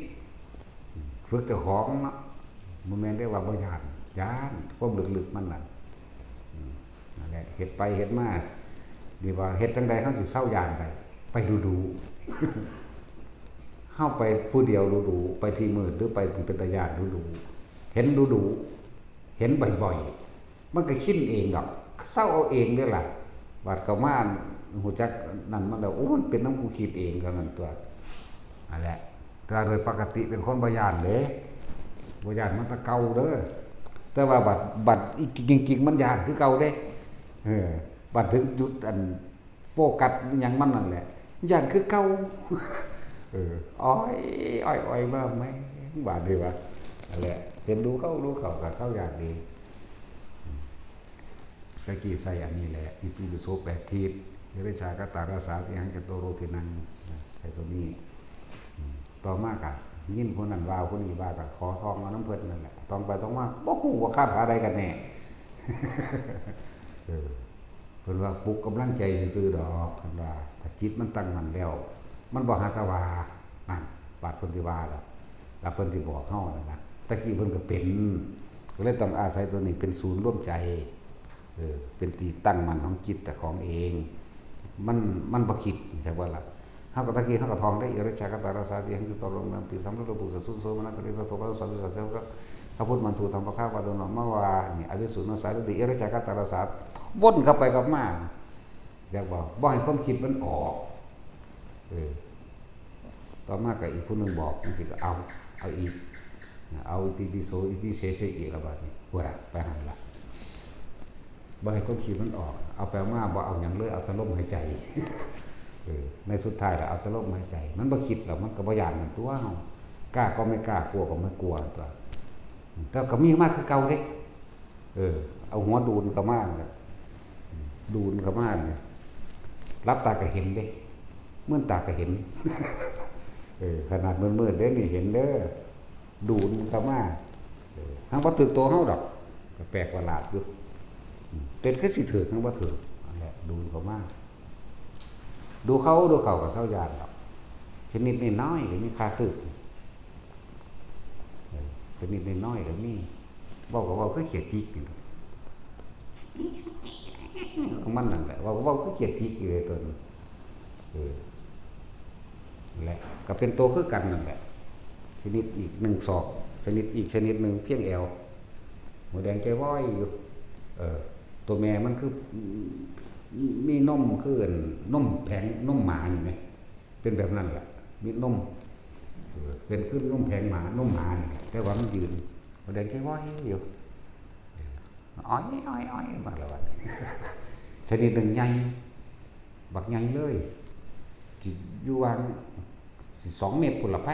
ฝึกเจ้าของเนาะ บ่แม่นได้ว่าบ่ย้าน ย้าน ความลึกๆมันน่ะ อืม นั่นแหละ เฮ็ดไปเฮ็ดมา นี่ว่าเฮ็ดจั่งใด๋เฮาสิเซาย้านได้ ไปดูๆ เฮาไปผู้เดียวดูๆ ไปที่มืดหรือไปเป็นตาย้านดูๆ เห็นดูๆ เห็นบ่อยๆ มันก็ชินเองดอก เซาเอาเองเด้อล่ะ บัดเข้ามาฮู้จักนั่นมันแล้ว โอ้ มันเป็นนำกูคิดเองเท่านั้นตั๊ว นั่นแหละ แต่ว่าโดยปกติเป็นคนบ่ย้านเด้ บ่ย้านมาแต่เก่าเด้อ แต่ว่าบัด บัดอีกจริงๆ มันย้านคือเก่าเด้ เออ บัดถึงจุดอัน โฟกัสอิหยังมันนั่นแหละ ย้านคือเก่า เออ อ้อย อ้อย อ้อยมาแม่ง บาดนี้วะ นั่นแหละ เห็นดูเข้า ดูเข้าก็เซาย้านเอง ตะกี้ใส่อันนี้แหละ อิติปิโสแปดทิศ เอเรชากตาราสา ติหังจโตโรทินัง ใส่ตัวนี้ อืม ต่อมาก็ยินคนนั้นว่า คนนี้ว่า ก็ขอท่องเอานำเพิ่นนั่นแหละ ท่องไปท่องมา บ่ฮู้ว่าคาถาใดกันแน่ เออ เพิ่นว่าปลุกกำลังใจซื่อๆดอก เพิ่นว่า ถ้าจิตมันตั้งมั่นแล้ว มันบ่หาแต่ว่า นั่น บาดเพิ่นสิว่าดอก แล้วเพิ่นสิบอกเฮานั่นนะ ตะกี้เพิ่นก็เป็น ก็เลยต้องอาศัยตัวนี้เป็นศูนย์รวมใจ เออ เป็นที่ตั้งมั่นของจิตแต่ของเอง มัน มันบ่คิด จักว่าล่ะ เฮาก็ตะกี้เฮาก็ท่องได้ อิเรชากตาราสา ติหังจโตโรทินัง ติสัมพุทโธปุสสะสุโสมนัสสะริงสะโท ภะคะวะโต สาสะสะ พระพุทธมันทูธรรมภะคะวะโต นะโม วา นี่ อวิสสุโนสาริติ อิเรชากตาราสา วนกลับไปกลับมา จักว่า บ่ให้ความคิดมันออก เออ ต่อมาก็อีกผู้หนึ่งบอกจังซี่ก็เอา เอาอีก เอาอิติปิโส อิติเสสะอีกแล้วบาดนี้ พุ้นน่ะ ไปหั่นล่ะ บ่ให้ความคิดมันออก เอาไปเอามาบ่เอาหยังเลย เอาแต่ลมหายใจ เออ ในสุดท้ายแล้วเอาแต่ลมหายใจ มันบ่คิดแล้ว มันก็บ่ย้านมันตั๊วเฮา กล้าก็ไม่กล้า กลัวก็ไม่กลัวตั๊ว แต่ก็มีมาคือเก่าเด้ เออ เอาหัวดูนเข้ามาเนี่ย ดูนเข้ามาเนี่ย หลับตาก็เห็นเด้ มืนตาก็เห็น เออ ขนาดมืดๆเด้นี่เห็นเด้อ ดูนเข้ามา เออ หังบ่ถืกตัวเฮาดอก ก็แปลกประหลาดอยู่ อืม เป็นคือสิถืก หังบ่ถืก นั่นแหละ ดูนเข้ามา ดูเข้า ดูเข้าก็เซาย้านดอก ชนิดน้อยๆก็มีค่าคือ เออ ชนิดน้อยๆก็มี เว้าก็เว้าคือเขียดจิกนี่ ของมันนั่นแหละ เว้าก็เว้าคือเขียดจิกอยู่เลยตัวนี้ เออ นั่นแหละ ก็เป็นตัวคือกันนั่นแหละ ชนิดอีกหนึ่งศอก ชนิดอีกชนิดหนึ่งเพียงแอว หัวแดงแจ้วอยอยู่ เออ ตัวแม่มันคือ มีนมคืออันนมแผง นมหมานี่ไหม เป็นแบบนั้นแหละ มีนม เออ เป็นคือนมแผงหมา นมหมานี่แหละ แต่ว่ามันยืน หัวแดงแจ้วอยอยู่ อ้อย อ้อย อ้อย มาแล้วบัดนี้ ชนิดหนึ่งใหญ่ บักใหญ่เลย สิอยู่วาง สิสองเมตรพุ้นละไป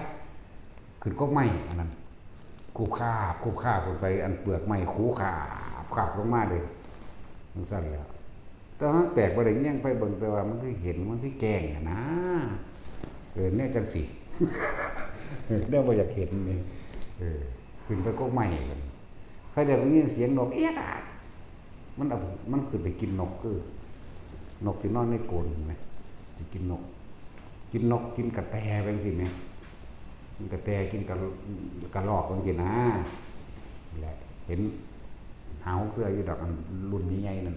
ขึ้นกกไม้อันนั้น คูบคาบ คูบคาบลงไป อันเปลือกไม้คูบคาบ คาบลงมาเลย จั่งซั้นแหละ แต่ว่ามันแปลกบ่ได้แยงไปเบิ่ง แต่ว่ามันคือเห็น มันคือแจ้งอะนะ เออ แนวจั่งซี้ แนวบ่อยากเห็นนี่ เออ ขึ้นไปกกไม้บัดนี้ ใครได้ยินเสียงนกเอียดอะ มันเอา มันขึ้นไปกินนก คือ นกที่นอนในโกนเห็นไหม ไปกินนก กินนก กินกระแตไปจั่งซี้ไหม กินกระแต กินกระ กระรอกจั่งซี้นะ แหละ เห็นหาหกเทื่ออยู่ดอก อันรุ่นใหญ่ๆนั่น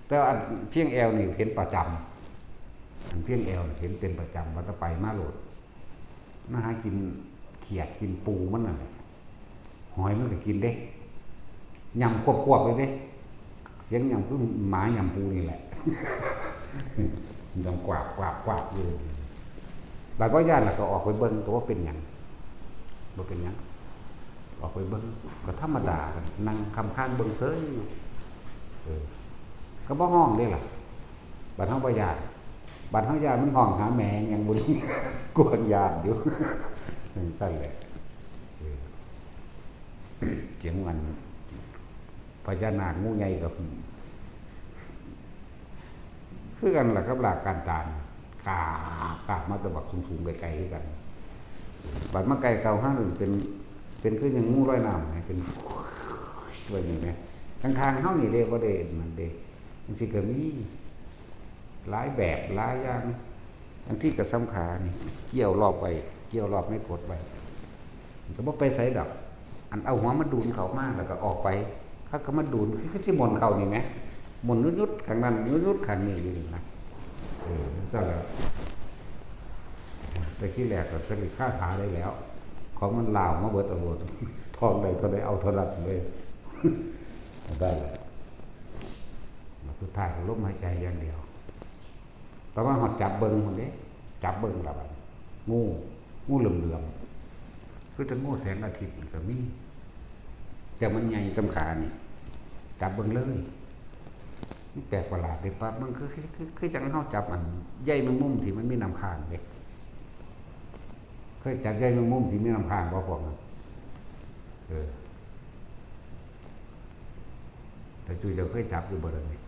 แต่ว่าอันเพียงแอวนี่เห็นประจำ อันเพียงแอวนี่เห็นเป็นประจำ ว่าแต่ไปมาโลด มาหากินเขียดกินปูมันนั่นแหละ หอยมันก็กินเด้ ยำควบๆเลยเด้ เสียงยำคือหมายำปูนี่แหละ ดังกวาบกวาบกวาบอยู่ บาดบ่ย้านแล้วก็ออกไปเบิ่ง ก็บ่เป็นหยัง บ่เป็นหยัง ออกไปเบิ่ง ก็ธรรมดากัน นั่งค้ำคานเบิ่งเซยอยู่ เออ ก็บ่ฮ้องเด้ล่ะ บาดเฮาบ่ย้าน บาดเฮาย้านมันฮ้องหาแม่ยังบ่ได้ กวนย้านอยู่ จั่งซั้นแหละ เออ เสียงมัน พญานาคงูใหญ่กับ คือกันล่ะกับรากก้านตาล กาบ กาบมาแต่บักสูงๆ ไกลๆ คือกัน บาดมาใกล้เข้าหาหนึ่งเป็น เป็นคือยังงูลอยน้ำไง เป็น ไว้นี่ไง ข้างๆ เฮานี่เด้ บ่ได้นั่นเด้ จั่งซี้ก็มี หลายแบบหลายอย่าง อันที่กระสังขานี่ เกี่ยวรอบไว้ เกี่ยวรอบในกฎไว้ มันก็บ่ไปไสดอก อันเอาหัวมาดูนเข้ามาแล้วก็ออกไป เขาก็มาดูน คือ คือสิหมุนเข้านี่แหม หมุนยุดๆ ข้างนั้น ยุดๆ ข้างนี้อยู่นี่นะ เออ จั่งซั้นแหละ แต่ทีแรกก็จะสิคาถาได้แล้ว ของมันลาวมาเบิดเอาโลด ทองได้เท่าใดเอาเท่านั้นเลย ได้ สุดท้ายก็ลมหายใจอย่างเดียว แต่ว่าฮอดจับเบิ่งพุ้นเด้ จับเบิ่งแล้วบัดนี้ งู งูเหลือมๆ คือจั่งงูแสงอาทิตย์นี่ก็มี แต่มันใหญ่ส่ำขานี่ จับเบิ่งเลย มันแปลกประหลาดเด้ ปั๊บ มันคือ คือ คือ คือจั่งเฮาจับอันใยแมงมุมที่มันมีน้ำค้างเด้ เคยจับใยแมงมุมที่มีน้ำค้างบ่พวกนั้น เออ แต่จุ้ยเจ้าเคยจับอยู่บ่ล่ะนี่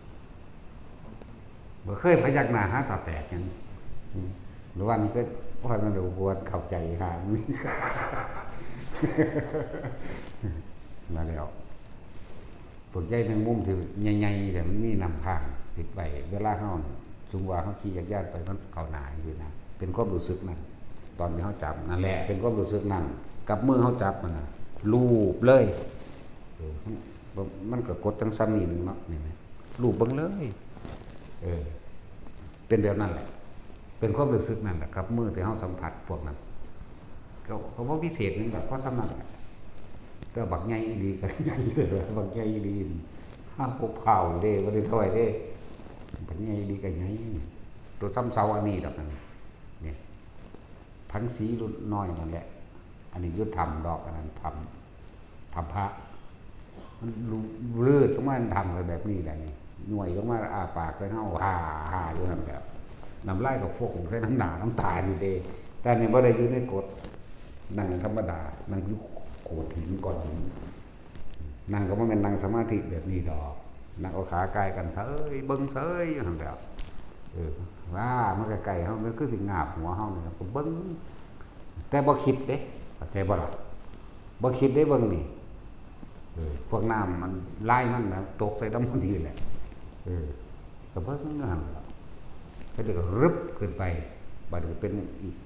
บ่เคย พยักหน้าหาตาแตกหยัง อืม หรือว่ามันก็ ว่านั่นเดี๋ยวบ่เข้าใจหา มาแล้ว พวกใยแมงมุมที่ใหญ่ๆ แต่มันมีน้ำค้างติดไว้ เวลาเฮา สมมุติว่าเฮาขี่จักรยานไปมันเข้าหน้าจั่งซี้นะ เป็นความรู้สึกนั้น ตอนที่เฮาจับนั่นแหละ เป็นความรู้สึกนั้น กับมือเฮาจับมันน่ะ ลูบเลย เออ มัน มันก็กดจั่งซ่ำนิดนึงเนาะ นี่นะ ลูบเบิ่งเลย เออ เป็นแบบนั้นแหละ เป็นความรู้สึกนั่นแหละ กับมือที่เฮาสัมผัสพวกนั้น ก็ ก็บ่พิเศษหยังดอก เพราะซ่ำนั้นแหละ แต่บักใหญ่อีหลีก็ใหญ่เด้อ บักใหญ่อีหลี ห้าหกเท่าเด้ บ่ได้ถ้อยเด้ บักใหญ่อีหลีก็ใหญ่ ตัวซ่ำเสาอันนี้ดอกนั่น เนี่ย ทั้งสีรุ่นน้อยนั่นแหละ อันนี้อยู่ถ้ำดอก อันนั้นถ้ำ ถ้ำพระ มันลูด ลูดลงมาในถ้ำก็แบบนี้แหละนี่ ย่วยลงมาอ้าปากใส่เฮา ฮ่าฮ่าอยู่นั่นแหละ น้ำลายก็ฟกใส่น้ำหน้าน้ำตาอยู่เด้ แต่อันนี้บ่ได้อยู่ในกฎ นั่งธรรมดา นั่งอยู่โขดหินก้อนหิน นั่งก็บ่แม่นนั่งสมาธิแบบนี้ดอก นั่งเอาขาก่ายกันเซย เบิ่งเซยอยู่นั่นแหละ เออ ว่ามันใกล้ๆเฮา มันคือสิงาบหัวเฮานี่ ก็เบิ่ง แต่บ่คิดเด้ เข้าใจบ่ล่ะ บ่คิดเด้เบิ่งนี่ เออ พวกน้ำมัน ลายมันน่ะ ตกใส่ตะหมู่นี่แหละ เออ ก็เบิ่งอยู่หั่นล่ะ ก็เดี๋ยวก็รึบขึ้นไป บัดนี้เป็นอีก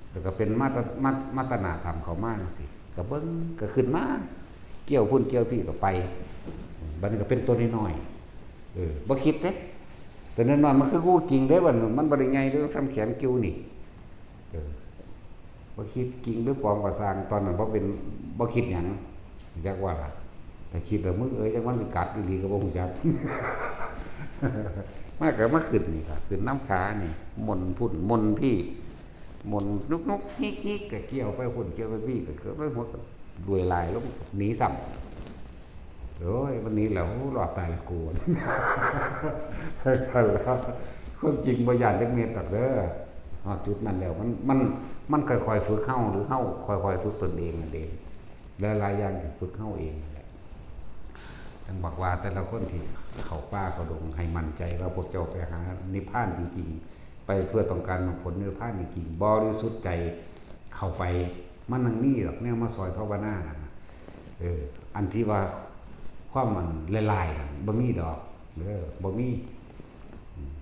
แล้วก็เป็นมาตะ มา มาตะหน้าถ้ำเข้ามาจั่งซี้ ก็เบิ่ง ก็ขึ้นมา เกี่ยวพุ้นเกี่ยวพี้ก็ไป บัดนี้ก็เป็นตัวน้อยๆ เออ บ่คิดเด้ ตัวน้อยๆ มันคืองูจริงเด้ บัดนี้มันบ่ได้ใหญ่เด้ ส่ำแขนกิ้วนี่ เออ บ่คิดจริงหรือปลอมก็ซ่าง ตอนนั้นบ่เป็น บ่คิดหยัง จักว่าล่ะ แต่คิดแล้ว มึงเอ้ย จักมันสิกัดอีหลีก็บ่ฮู้จัก มาก็มาขึ้นนี่ล่ะ ขึ้นน้ำขานี่ หมุนพุ้น หมุนพี้ หมุนนุกๆ งิกๆ ก็เกี่ยวไปพุ้น เกี่ยวไปพี้ ก็เกิดไปหัวก็รวยลายลง หนีซ้ำ โอ้ย มันหนีแล้ว โอ้ รอดตายแล้วกู ซั่นล่ะ ความจริงบ่ย้านจักเม็ดดอกเด้อ ฮอดจุดนั้นแล้ว มัน มัน มันค่อยๆ ฝึกเฮา หรือเฮาค่อยๆ ฝึกตนเองนั่นเอง หลายๆ อย่างที่ฝึกเฮาเองนั่นแหละ จั่งบอกว่าแต่ละคนที่เข้าป่าเข้าดง ให้มั่นใจว่าพวกเจ้าไปหานิพพานจริงๆ ไปเพื่อต้องการมรรคผลนิพพานจริงๆ บริสุทธิ์ใจเข้าไป มันจั่งมีดอกแนวมาซอยภาวนานั่นน่ะ เออ อันที่ว่าความมันหลายๆนั่นบ่มีดอก เออ บ่มี อืม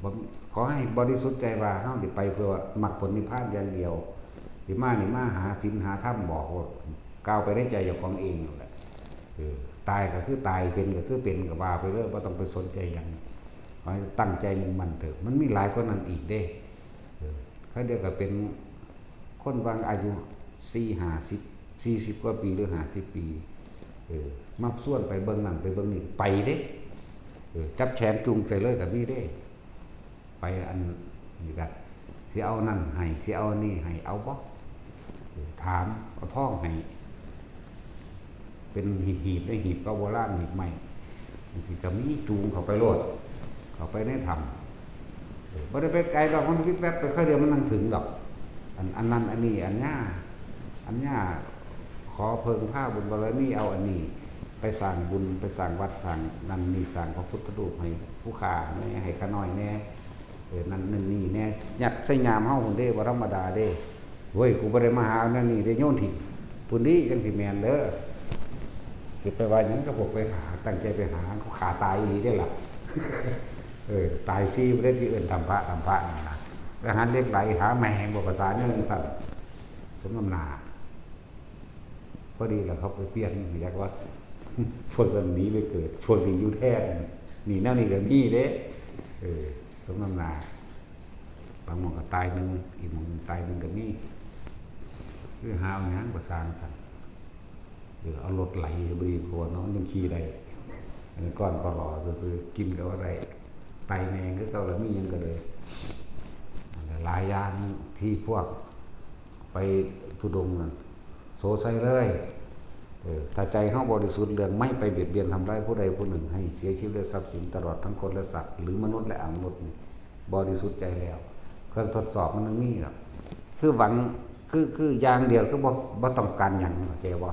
บ่ ขอให้บริสุทธิ์ใจว่าเฮาสิไปเพื่อมรรคผลนิพพานอย่างเดียว สิมานี่มาหาศีลหาธรรม บอกโลด กล่าวไปในใจเจ้าของเองนั่นแหละ เออ ตายก็คือตาย เป็นก็คือเป็น ก็ว่าไปเลย บ่ต้องไปสนใจหยัง ขอให้ตั้งใจมุ่งมั่นเถอะ มันมีหลายกว่านั้นอีกเด้ เออ เขาเดียวก็เป็นคนวางอายุสี่ห้าสิบ สี่สิบกว่าปีหรือห้าสิบปี เออ มักชวนไปเบิ่งนั่นไปเบิ่งนี่ ไปเด้ เออ จับแขนจูงไปเลยก็มีเด้ ไปอันนี้ก็สิเอานั่นให้ สิเอานี่ให้ เอาบ่ เออ ถาม เอาทองให้ เป็นหีบๆ ได้ หีบเก่าโบราณ หีบไม้จั่งซี้ก็มี จูงเข้าไปโลด เข้าไปในถ้ำ เออ บ่ได้ไปไกลดอก มันวิบแวบไป ค่อยเดียวมันนั่งถึงดอก อัน อันนั้น อันนี้ อันเนี้ย อันเนี้ย ขอเพิ่งพาบุญบารมี เอาอันนี้ ไปสร้างบุญ ไปสร้างวัด สร้างนั่นนี่ สร้างพระพุทธรูปให้ผู้ข้าแหน่ ให้ข้าน้อยแหน่ เออ นั่นนั่นนี่แหน่ ยัดใส่ยามเฮาพุ้นเด้ บ่ธรรมดาเด้ เว้ย กูบ่ได้มาหาอันนั้นนี่เด้ โยนถิ่มพุ้นนี้ จั่งสิแม่นเด้อ สิไปว่าหยังกับพวกไปหา ตั้งใจไปหา เขาฆ่าตายอีหลีเด้ล่ะ เออ ตายสี่บ่ได้ ที่เอิ้นถ้ำพระ ถ้ำพระนั่นนะ ไปหาเหล็กไหล หาแม่งบ่ ภาษาเนี่ยจั่งซั่น สมน้ำหน้า พอดีล่ะ เขาไปเปลี่ยน อยากว่า พวกนั้นหนีไปเกิด พวกนี้อยู่แทน นี่แนวนี้ก็มีเด้ เออ สมน้ำหน้า บางหม่องก็ตายหนึ่ง อีกหม่องตายหนึ่งก็มี คือหาเอาหยังบ่สร้างสรรค์ เออ เอารถไหลบ่ดีกว่าเนาะ ยังขี่ได้ อันนี้ก่อนก็รอซื่อๆ กินก็บ่ได้ ไตแหน่งคือเก่า แล้วมีหยังก็เลย หลายอย่างที่พวกไปธุดงค์นั่น โสไซเลย เออ ถ้าใจเฮาบริสุทธิ์ เรื่องไม่ไปเบียดเบียนทำร้ายผู้ใดผู้หนึ่งให้เสียชีวิตและทรัพย์สิน ตลอดทั้งคนและสัตว์ หรือมนุษย์และอมนุษย์นี่ บริสุทธิ์ใจแล้ว เครื่องทดสอบมันยังมีหรอก คือหวัง คือ คืออย่างเดียว คือบ่ บ่ต้องการหยัง เข้าใจบ่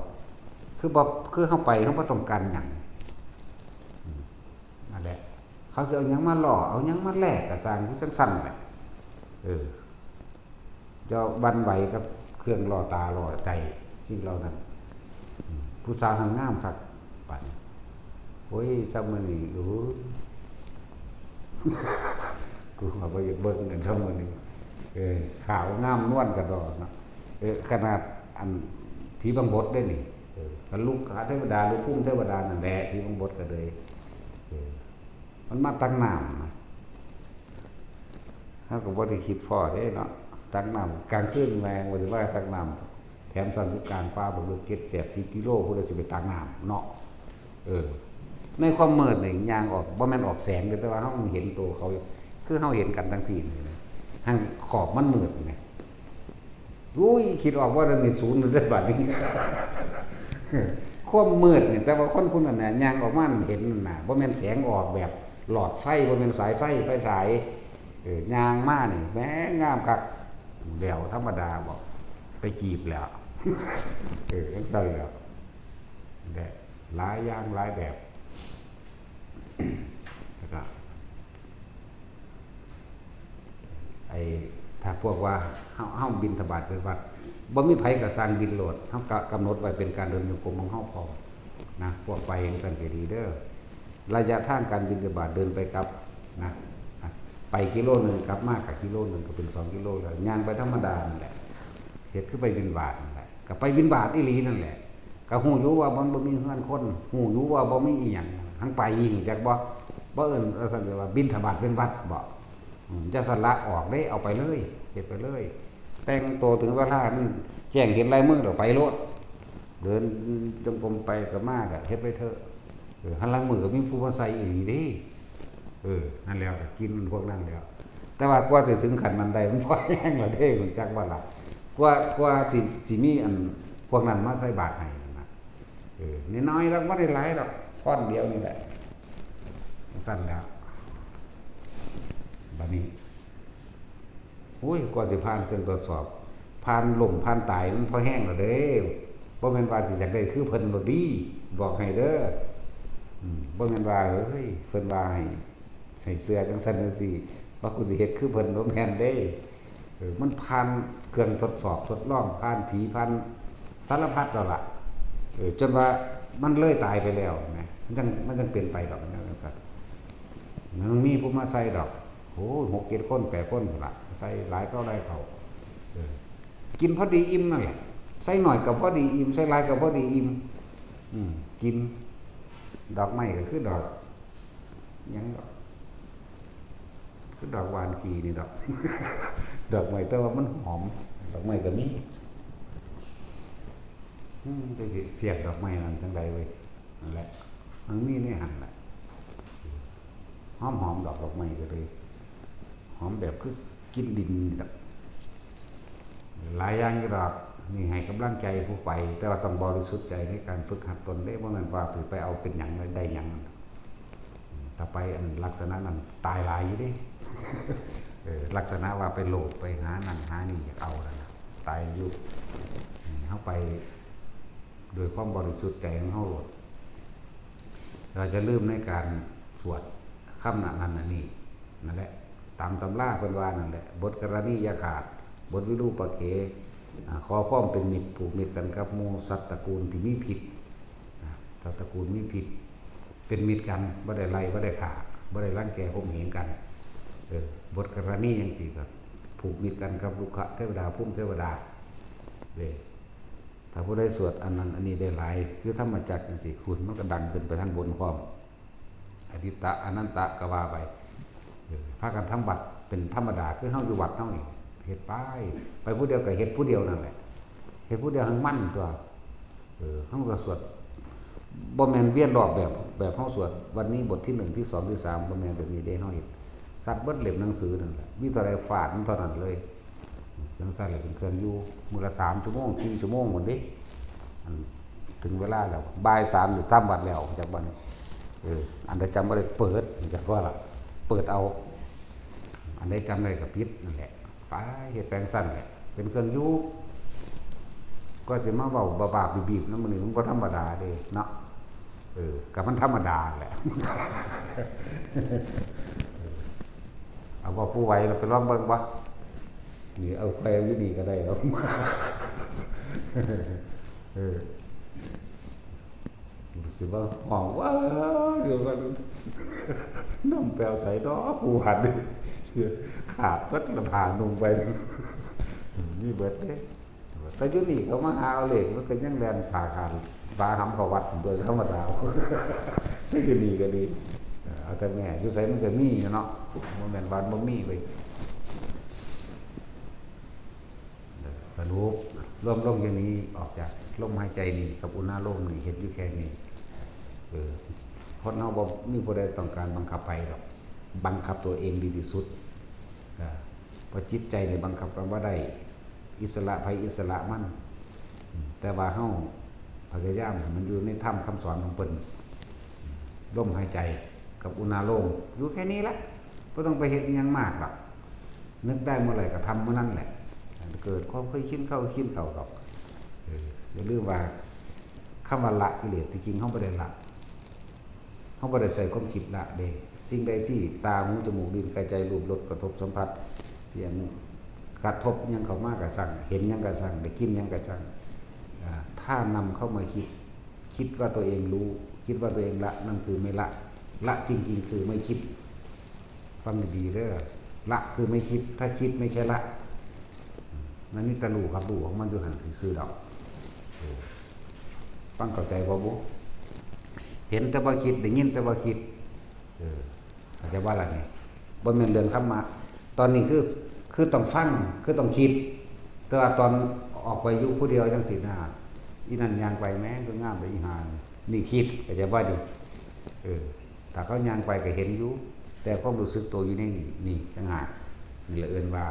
คือบ่ คือเฮาไป เฮาบ่ต้องการหยัง อืม นั่นแหละ เขาสิเอาหยังมาล่อ เอาหยังมาแลกก็ซ่าง คือจั่งซั่นแหละ เออ เจ้าหวั่นไหวกับเครื่องล่อตาล่อใจ สิ่งเหล่านั้น อืม ผู้สาวหั้นงามคัก ปานนี้ โอ้ย ซ้ำมื้อนี้ โอ้ย กูว่าบ่อยากเบิ่งกันซ้ำมื้อนี้ เออ ขาวงามนวลกะด้อเนาะ เออ ขนาดอันผีบังบดเด้นี่ เออ กะลูกขาเทวดา ลูกภูมิเทวดานั่นแหละ ผีบังบดกะเลย เออ มันมาตักน้ำนะ เฮาก็บ่ได้คิดพ้อเด้เนาะ ตักน้ำกลางคืนแม่งบ่ได้ว่าตักน้ำ แถมสั่นอยู่กลางป่าบักลึก เจ็ดแสนสิบกิโล ผู้ใดสิไปตักน้ำเนาะ เออ ในความมืดนี่ย่างออก บ่แม่นออกแสงเด้ แต่ว่าเฮาเห็นตัวเขา คือเฮาเห็นกันทั้งทีนี่นะ หั่นขอบมันมืดไง อุ้ย คิดออกว่าเรื่องนี้ศูนย์เลยเด้อบัดนี้ ความมืดนี่ แต่ว่าคนผู้นั้นน่ะย่างออกมาเห็นนั่นน่ะ บ่แม่นแสงออกแบบหลอดไฟ บ่แม่นสายไฟ ไฟฉาย เออ ย่างมานี่ แหม งามคัก แล้วธรรมดาบ่ ไปจีบแล้ว เออ จั่งซั่นแหล้ว และหลายอย่างหลายแบบ แล้วก็ ไอ้ ถ้าพวกว่าเฮา เฮาบิณฑบาตไปวัด บ่มีไผก็ซ่างบิณโลด เฮากะกำหนดไว้เป็นการเดินจงกรมของเฮาพร้อมนะ พวกไปจั่งซั่นก็ดีเด้อ ระยะทางการบิณฑบาตเดินไปกลับนะ อ่ะ ไปกิโลหนึ่ง กลับมากะกิโลหนึ่ง ก็เป็นสองกิโลแล้ว ย่างไปธรรมดานั่นแหละ เฮ็ดคือไปบิณฑบาตนั่นแหละ ก็ไปบิณฑบาตอีหลีนั่นแหละ ก็ฮู้อยู่ว่ามันบ่มีเฮือนคน ฮู้อยู่ว่าบ่มีอีหยัง หั้นไป ฮู้จักบ่ บ่เอิ้นว่าซั่น ว่าบิณฑบาตเป็นวัดบ่ อืม จะสละออกเด้ เอาไปเลย เฮ็ดไปเลย แต่งตัวถึงเวลามันแจ้งเห็นลายมือแล้วไปโลด เดินจงกรมไปก็มาก็เฮ็ดไปเถอะ เออ หั้นลางมื้อก็มีผู้มาใส่อีหลีเด้ เออ นั่นแหล้ว ก็กินพวกนั้นแหล้ว แต่ว่ากว่าสิถึงขั้นนั้นได้ มันพอแฮงแล้วเด้ ฮู้จักบ่ล่ะ กว่า กว่าสิ สิมีอันพวกนั้นมาใส่บาตรให้นั่นน่ะ เออ น้อยๆ ดอก บ่ได้หลายดอก ซ้อนเดียวนี่แหละ จั่งซั่นแหล้ว บัดนี้ โอ้ย กว่าสิผ่านเครื่องทดสอบ ผ่านล้ม ผ่านตาย มันพอแฮงแล้วเด้ บ่แม่นว่าสิอยากได้คือเพิ่นโลดดี บอกให้เด้อ อืม บ่แม่นว่า เฮ้ย เพิ่นว่าให้ ใส่เสื้อจั่งซั่นจั่งซี้ ว่ากูสิเฮ็ดคือเพิ่น บ่แม่นเด้ เออ มันผ่านเครื่องทดสอบทดลอง ผ่านผี ผ่านสารพัดแล้วล่ะ เออ จนว่ามันเลยตายไปแล้วนะ มันจั่ง มันจั่งเป็นไปดอก มันจั่งซั่น มันมีผู้มาใส่ดอก โอ้ย หกเจ็ดคน แปดคนพู้นล่ะ ใส่หลายเข้าหลายเข้า เออ กินพอดีอิ่มนั่นแหละ ใส่หน่อยก็พอดีอิ่ม ใส่หลายก็พอดีอิ่ม อืม กิน ดอกไม้ก็คือดอก หยังดอก คือดอกหว่านขี้นี่ดอก ดอกไม้ แต่ว่ามันหอม ดอกไม้ก็มี อืม จั่งสิเฟียกดอกไม้นั่นจั่งใดเว้ย นั่นแหละ มันมีในหั่นแหละ หอมๆ ดอก ดอกไม้ก็เลย หอมแบบคือกินดินนี่ดอก หลายอย่างอยู่ดอก นี่ให้กำลังใจผู้ไป แต่ว่าต้องบริสุทธิ์ใจในการฝึกหัดตนเด้ บ่แม่นว่าสิไปเอาเป็นหยังได้หยัง ถ้าไปอันลักษณะนั้นตายหลายอยู่เด้ เออ ลักษณะว่าไปโลภไปหานั่นหานี่อยากเอานั่นน่ะ ตายอยู่ เฮาไปโดยความบริสุทธิ์ใจของเฮาโลด เราจะลืมในการสวดคำนั้นอันนี้ นั่นแหละ ตามตำราเพิ่นว่านั่นแหละ บทกรณียขาด บทวิรูปเข อ่า ขอความเป็นมิตร ผูกมิตรกันกับหมู่สัตว์ตระกูลที่มีพิษ อ่า สัตว์ตระกูลมีพิษ เป็นมิตรกัน บ่ได้ไล่ บ่ได้ฆ่า บ่ได้รังแกข่มเหงกัน เออ บทกรณีจั่งซี้ก็ผูกมิตรกันกับรุกขเทวดา ภูมิเทวดา เด้ ถ้าผู้ใดสวดอันนั้นอันนี้ได้หลาย คือธรรมจักรจั่งซี้ คุณมันก็ดังขึ้นไปทางบนพร้อม อดิตะ อนันตะ ก็ว่าไป เออ พากันทำวัดเป็นธรรมดา คือเฮาอยู่วัดเฮานี่ เฮ็ดไป ไปผู้เดียวก็เฮ็ดผู้เดียวนั่นแหละ เฮ็ดผู้เดียวให้มันตัว เออ เฮาก็สวด บ่แม่นเวียนรอบแบบ แบบเฮาสวดวันนี้บทที่หนึ่ง ที่สอง ที่สาม บ่แม่นแบบนี้เด้ เฮาเฮ็ดซัดเบิดเล่มหนังสือนั่นแหละ มีเท่าใดฟาดมันเท่านั้นเลย จั่งซั่นแหละเป็นเครื่องอยู่ มื้อละสามชั่วโมง สี่ชั่วโมงพุ้นเด้ อัน ถึงเวลาแล้ว บ่ายสามนี่ทำวัดแล้ว จักบัดนี้ เออ อันใดจำบ่ได้เปิด จักว่าล่ะ เปิดเอา อันใดจำได้ก็ปิดนั่นแหละ ไปเฮ็ดแปลงซั่นแหละ เป็นเครื่องอยู่ ก็สิมาเว้าบ้าๆบีบๆนำมื้อนี้มันบ่ธรรมดาเด้เนาะ เออ ก็มันธรรมดาแหละ เอาว่าผู้ไหวเราไปลองเบิ่งบ่ นี่เอาแขวนอยู่นี่ก็ได้แล้ว เออ สิว่าห้องว่า เดี๋ยวว่า นำแปลวใส่ดอกผู้หัน เสื้อขาดเบิดละผ้านุ่งไป มีเบิดเด้ แต่อยู่นี่เขามาหาเอาเลข มันก็ยังแล่นผ่าขาด ฟ้าหำเข้าวัดโดยธรรมดา แต่อยู่นี่ก็ดี เอาแต่แม่ อยู่ไสมันก็มีอยู่เนาะ บ่แม่นว่าบ่มีเว้ย สรุป รวมลงอย่างนี้ ออกจากลมหายใจนี่กับอุณาโลมนี่ เฮ็ดอยู่แค่นี้ เออ คนเฮาบ่มีผู้ใดต้องการบังคับไผดอก บังคับตัวเองดีที่สุด อ่า เพราะจิตใจนี่บังคับกันบ่ได้ อิสระไผอิสระมัน อืม แต่ว่าเฮาพยายามให้มันอยู่ในธรรมคำสอนของเพิ่น ลมหายใจกับอุณาโลม อยู่แค่นี้ละ บ่ต้องไปเฮ็ดอิหยังมากหรอก นึกได้เมื่อไหร่ก็ทำเมื่อนั้นแหละ เกิดความเคยชินเข้าชินเข้าดอก เออ อย่าลืมว่าคำว่าละกิเลส ที่จริงเฮาบ่ได้ละ เฮาบ่ได้ใส่ความคิดละเด้ สิ่งใดที่ตา หู จมูก ลิ้น กาย ใจ รูป รส กระทบสัมผัส เสียงกระทบหยังเข้ามาก็ช่าง เห็นหยังก็ช่าง ได้กลิ่นหยังก็ช่าง อ่า ถ้านำเข้ามาคิด คิดว่าตัวเองรู้ คิดว่าตัวเองละ นั่นคือไม่ละ ละจริงๆคือไม่คิด ฟังดีๆเด้อ ละคือไม่คิด ถ้าคิดไม่ใช่ละ มันมีแต่รู้กับรู้ของมันอยู่หั่นซื่อๆดอก เออ ฟังเข้าใจบ่บุ เห็นแต่บ่คิด ได้ยินแต่บ่คิด เออ เข้าใจบ่ล่ะนี่ บ่แม่นเรื่องธรรมะ ตอนนี้คือ คือต้องฟัง คือต้องคิด แต่ว่าตอนออกไปอยู่ผู้เดียวจั่งซี้นะ อีนั่นย่างไปแม่งก็งามไปอีห่านี่ นี่คิด เข้าใจบ่นี่ เออ ถ้าเขาย่างไปก็เห็นอยู่ แต่ความรู้สึกตัวอยู่ในนี่ นี่ต่างหาก นี่แหละเอิ้นว่า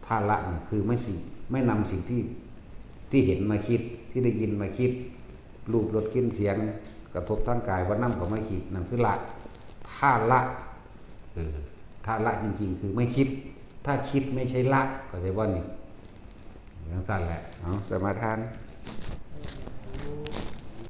ถ้าละนี่คือไม่สิ่ง ไม่นำสิ่งที่ ที่เห็นมาคิด ที่ได้ยินมาคิด รูป รส กลิ่น เสียง กระทบทางกาย ว่านำเข้ามาคิด นั่นคือละ ถ้าละ เออ ถ้าละจริงๆคือไม่คิด ถ้าคิดไม่ใช่ละ เข้าใจบ่นี่ จั่งซั่นแหละ เอา สมาทาน